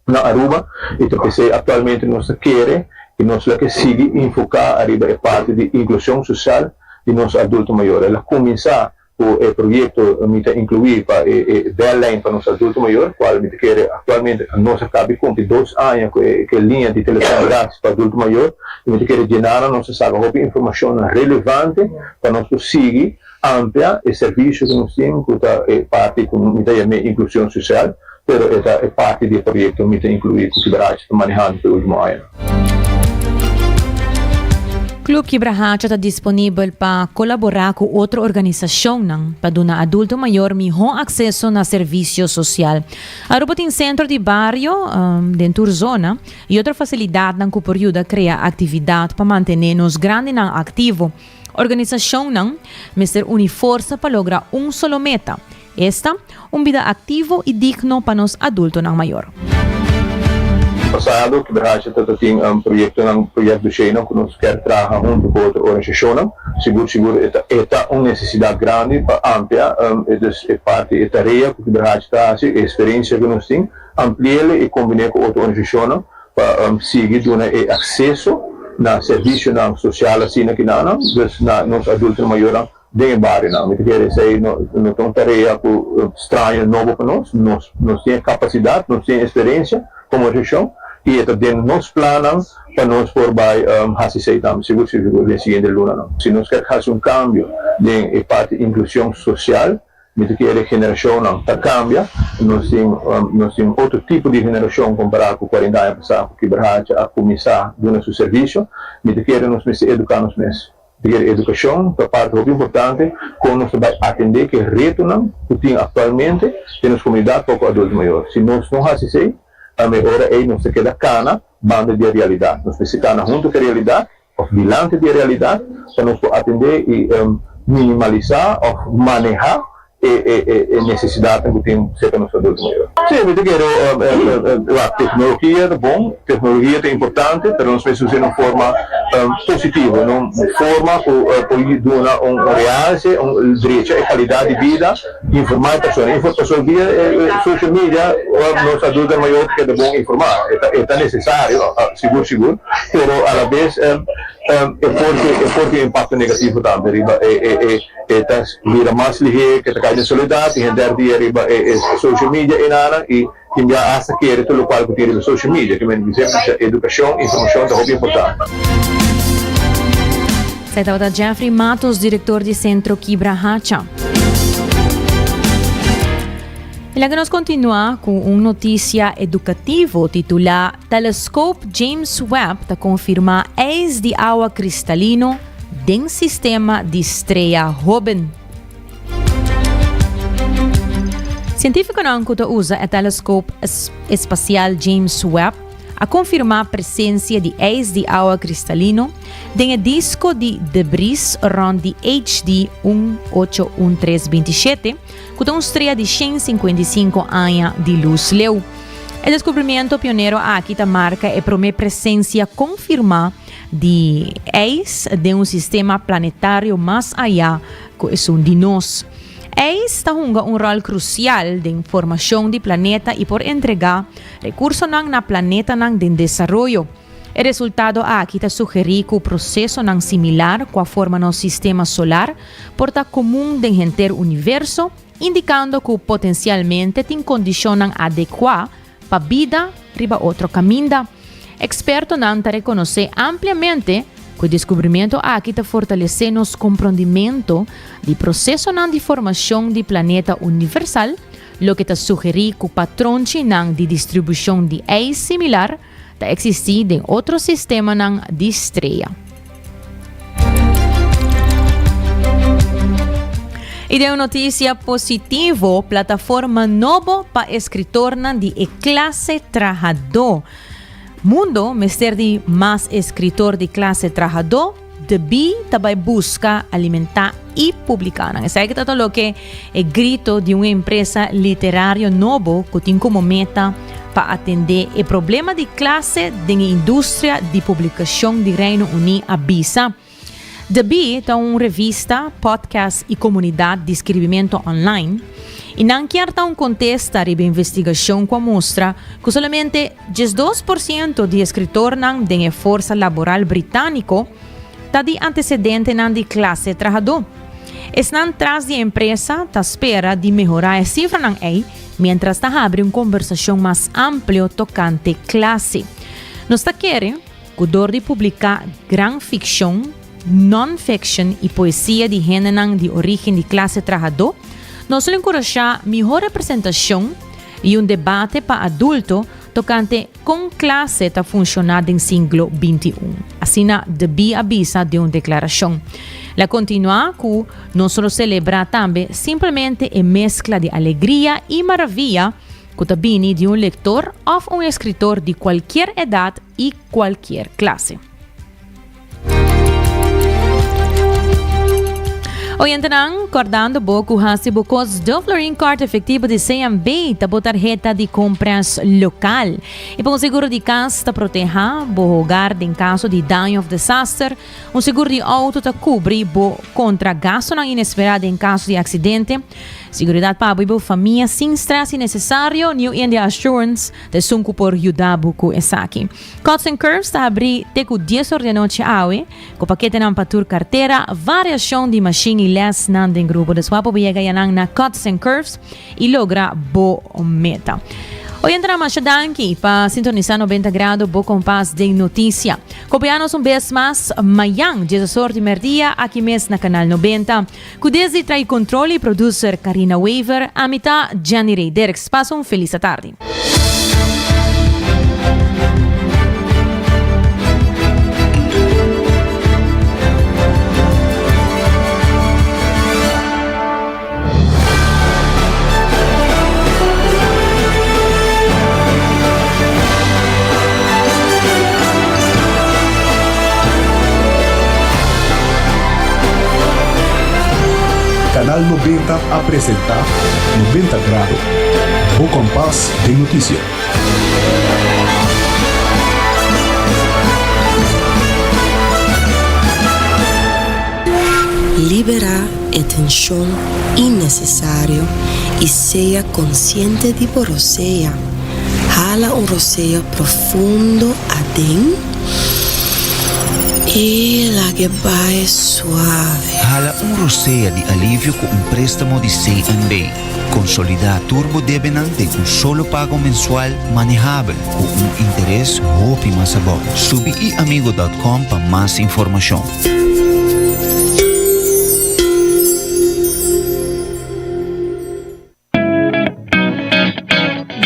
na Aruba y ta pesey actualmente nos ta kere y nos lo ke sigui enfoca ariba e parti di inclusion social di nos adulto mayor. El a cuminsa cu e proyecto Mi Ta Inclui pa e e bellijn pa nos adulto mayor, cual mi ta kere actualmente nos a cabi cumpli dos aña cu e cu e liña di telefon gratis pa adulto mayor y mi ta kere djenanan nos a saca hopi informacionnan relevante pa nos por sigui amplia e servicio cu nos tin cu ta e parti cu mi ta yam'e inclusion social, pero e ta e parti di e proyecto Mi Ta Inclui cu Kibrahacha ta manehando pa e ultimo añanan. Club Kibrahacha ta disponibel pa colaborá cu otro organisacionnan pa duna adulto mayor mihó acceso na servicio social. Aruba tin centro di bario den tur zona y otro facilidadnan cu por yuda crea actividad pa mantené nos grandinan activo. Organisacionnan mester uni forsa pa logra un solo meta, Esta, un bida aktivo i digno pa nos adultonan mayor. Pasado, Kibrahacha ta ta tin proyectonan, project dossiernan cu nos kier traha hunto cu otro organisacionnan. Sigur sigur e ta e ta un necesidad grandi pa amplia e dus e parti e tarea cu Kibrahacha ta haci, e experiencia cu nos tin, ampliele y combine cu otro organisacionnan pa sigui duna e acceso na servicionan social asina kinanan, dus na nos adultonan mayornan. Den e barionan. Mi ta kere esei no no ta un tarea ku straño nobo pa nos. Nos nos tin e kapasidat, nos tin e eksperensia komo organisashon i e ta den nos plannan pa nos por bai hasi esei tambe, sigur sigur den siguiente lunanan. Si nos ker hasi un kambio den e parti inklushon sosial, mi ta kere generashonnan ta kambia. Nos tin nos tin otro tipo di generashon kompará ku kuarenta aña pasá ku Kiberhacha a kuminsá duna su servisio. Mi ta kere nos mester eduká nos mes. Di edukashon ta parti hopi importante kon nos ta bai atendé ku e retonan ku tin aktualmente den nos komunidat pa ku adulto mayor. Si nos no hasi esei, tambe e ora ei nos ta keda kana banda di e realidat. Nos mester kana huntu ku e realidat òf dilanti di e realidat pa nos por atendé i minimalisá òf manehá e nesesidatnan ku tin serka nos adulto mayor. Sí, mi ta kere wak, teknologia ta bon, teknologia ta importante, pero nos mester us'é na un forma positivo, na un forma ku por duna un realse, un drecha e kalidat di bida, informá e persona. Pasobra via social media nos adulto mayor ta keda bon informá, e ta nesesario, sigur sigur, pero alabes e por tin impakto negativo tambe riba e. E ta bira mas lihé ke ta kai den soledat i henter dia riba e social media enanan i tin bia hasta kere tur lokual ku tin riba social media. Ke men semper bisa edukashon, informashon ta hopi importante. Esei tabata Jeffrey Matos, direktor di Sentro Kibra Hacha. I laga nos kontinuá ku un notisia edukativo titulá Telescope James Webb ta konfirmá ijs di awa kristalino den sistema di strea hóben. Sientífikonan ku ta usa e teleskop espasial James Webb a konfirmá presensia di ijs di awa kristalino den e disko di debris rònt di HD 181327, ku ta un strea di 155 aña di lus leu. E deskubrimiento pionero aki ta marka e promé presensia konfirmá di ijs den un sistema planetario mas ayá ku esun di nos. Ijs ta hunga un ròl krusial den formashon di planeta i por entregá rekursonan na planetanan den desaroyo. E resultado aki ta sugerí ku prosesonan similar ku a forma nos sistema solar por ta komun den henter universo, indikando ku potensialmente tin kondishonnan adekuá pa bida riba otro kaminda. Ekspertonan ta rekonosé ampliamente ku e deskubrimentu aki ta fortalesé nos komprondimentu di prosesonan di formashon di planeta universal, loke ta sugerí ku patronchinan di distribushon di ijs similar ta eksistí den otro sistemanan di strea. I den un notisia positivo, plataforma nobo pa eskritornan di e klase trahadó. Mundo mester di mas eskritor di klase trahadó, debí ta bai buska, alimentá i publiká nan. Esaki ta ta loke e grito di un empresa literario nobo ku tin komo meta pa atendé e problema di klase den e industria di publikashon di Reino Uní a bisa. The Bee ta un revista, podcast y comunidad di skirbimento online y nan kier ta un contesta riba investigacion cu a mustra cu solamente 12% di escritornan den e forsa laboral Britanico ta di antecedentenan di clase trahadó. Esnan tras di e empresa ta spera di mehorá e sifranan ei miéntras ta habri un kombersashon mas amplio tokante klase. Nos ta kere ku dor di publiká gran fikshon, non-fiction i poesia di hendenan di orígen di klase trahadó, nos lo enkurashá mihó representashon i un debate pa adulto tokante kon klase ta funshoná den siglo 21, asina De Bie a bisa den un deklarashon. El a kontinuá ku nos lo selebrá tambe simplemente e meskla di alegria i maravia ku ta bini di un lektor òf un eskritor di kualkier edat i kualkier klase. Oyentenan, kordando bo ku hasi bo kos do Florin Card efektivo di CMB ta bo tarheta di kompras lokal. I pa un seguro di kas ta proteha bo hogar den kaso di daño of desaster. Un seguro di outo ta kubri bo kontra gastonan inesperá den kaso di aksidente. Siguridat pa abo i bo famia sin stress innesesario, New India Assurance ta esun ku por yuda bo ku esaki. Cuts and Curves ta habrí te ku dies or di anochi awe, ku paketenan pa tur kartera, variashon di mashin i lèsnan den grupo. Dus wou por yega yanan na Cuts and Curves i logra bo meta. Oyentenan masha danki pa sintonisá 90 Grado bo kompas den notisia. Kopiá nos un bes mas mayan dies or di mèrdia aki mes na Kanal 90. Ku desdi trai kontrol i producer Carina Wever, ami ta Jenny Rey Dirks. Pasa un felis atardi. Canal 90 a presenta 90 Grado, bo kompas den notisia. Liberá e tenshon innesesario i sea konsiente di bo rosea. Hala un rosea profundo aden i lag'e bai suave. Hala un rosea di alivio ku un préstamo di CNB. Konsolidá tur bo debenan den un solo pago mensual manehabel ku un interes hopi mas abou. Subi iamigo dòt kòm pa mas informashon.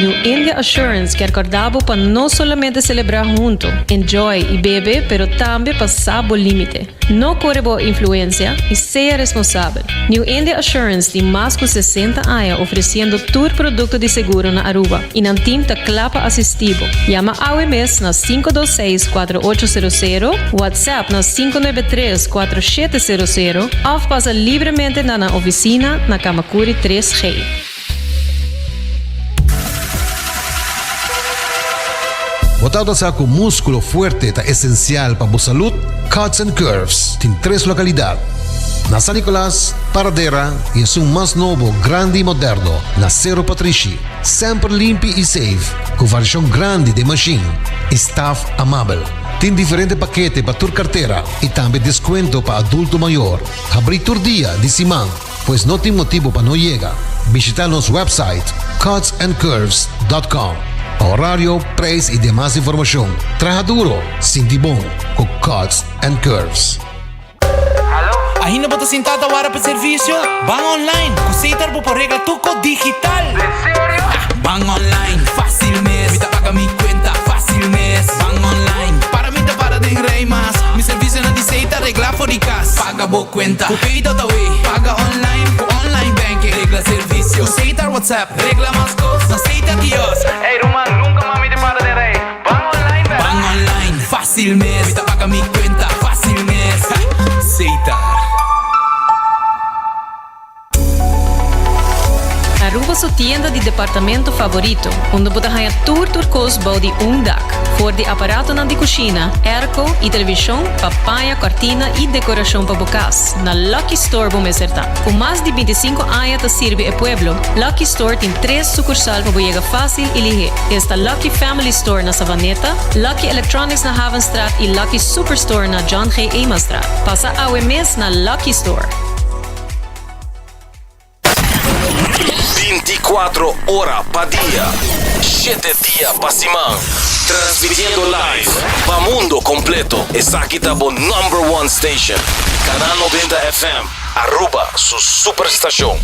New India Assurance kier corda bo pa no solamente celebra hunto, enjoy y bebe, pero tambe pa sa bo limite. No core bo influencia y sea responsabel. New India Assurance tin mas cu 60 aña ofreciendo tur producto di seguro na Aruba y nan team ta cla pa asisti bo. Yama awe mes na 526 4800, WhatsApp na 593 4700 of pasa libremente na nan oficina na Camacuri 3G. Bo tabata sa ku múskulo fuerte ta esensial pa bo salud? Cuts and Curves tin tres lokalidat, na San Nicolas, Paradera i esun mas nobo, grandi i moderno na Sero Patrishi. Semper limpi i safe, ku variashon grandi den mashin i staf amabel. Tin diferente pakete pa tur kartera i tambe deskuento pa adulto mayor. Habrí tur dia di siman. Pues no tin motibo pa no yega. Bishita nos website cutsandcurves.com pa horario, prijs y demas informacion. Traha duro, sinti bon cu Cuts and Curves. Ainda bo ta sinta ta wara pa servicio? Ban online! Cu Setar bo por regla tur cos digital! Ban online, facil mes! Mi ta paga mi cuenta, facil mes! Ban online, para mi ta para den rij mas! Mi servicionan di Setar regla for di cas! Paga bo cuenta cu Pay.awe, paga online cu online banking, regla servicio cu Setar WhatsApp, regla mas cos na Setar kiosk. Ey ruman, nunca mas mi ta para den rij. Ban online bera. Ban online, facil mes. Mi ta paga mi cuenta, facil mes. Setar. Aruba su tienda di departamento favorito, unda bo ta haña tur tur kos bou di un dak. For di aparatonan di kushina, airco i televishon pa paña, kòrtina i dekorashon pa bo kas, na Lucky Store bo mester ta. Ku mas di bintisinku aña ta sirbi e pueblo, Lucky Store tin tres sukursal pa bo yega fásil i lihé. Esta Lucky Family Store na Savaneta, Lucky Electronics na Havenstraat i Lucky Superstore na John G. Emastraat. Pasa awe mes na Lucky Store. 24 ora pa dia, shete dia pa siman. Transmitiendo live pa mundo completo. Esaki ta bo number one station. Canal 90 FM, Aruba su superstacion.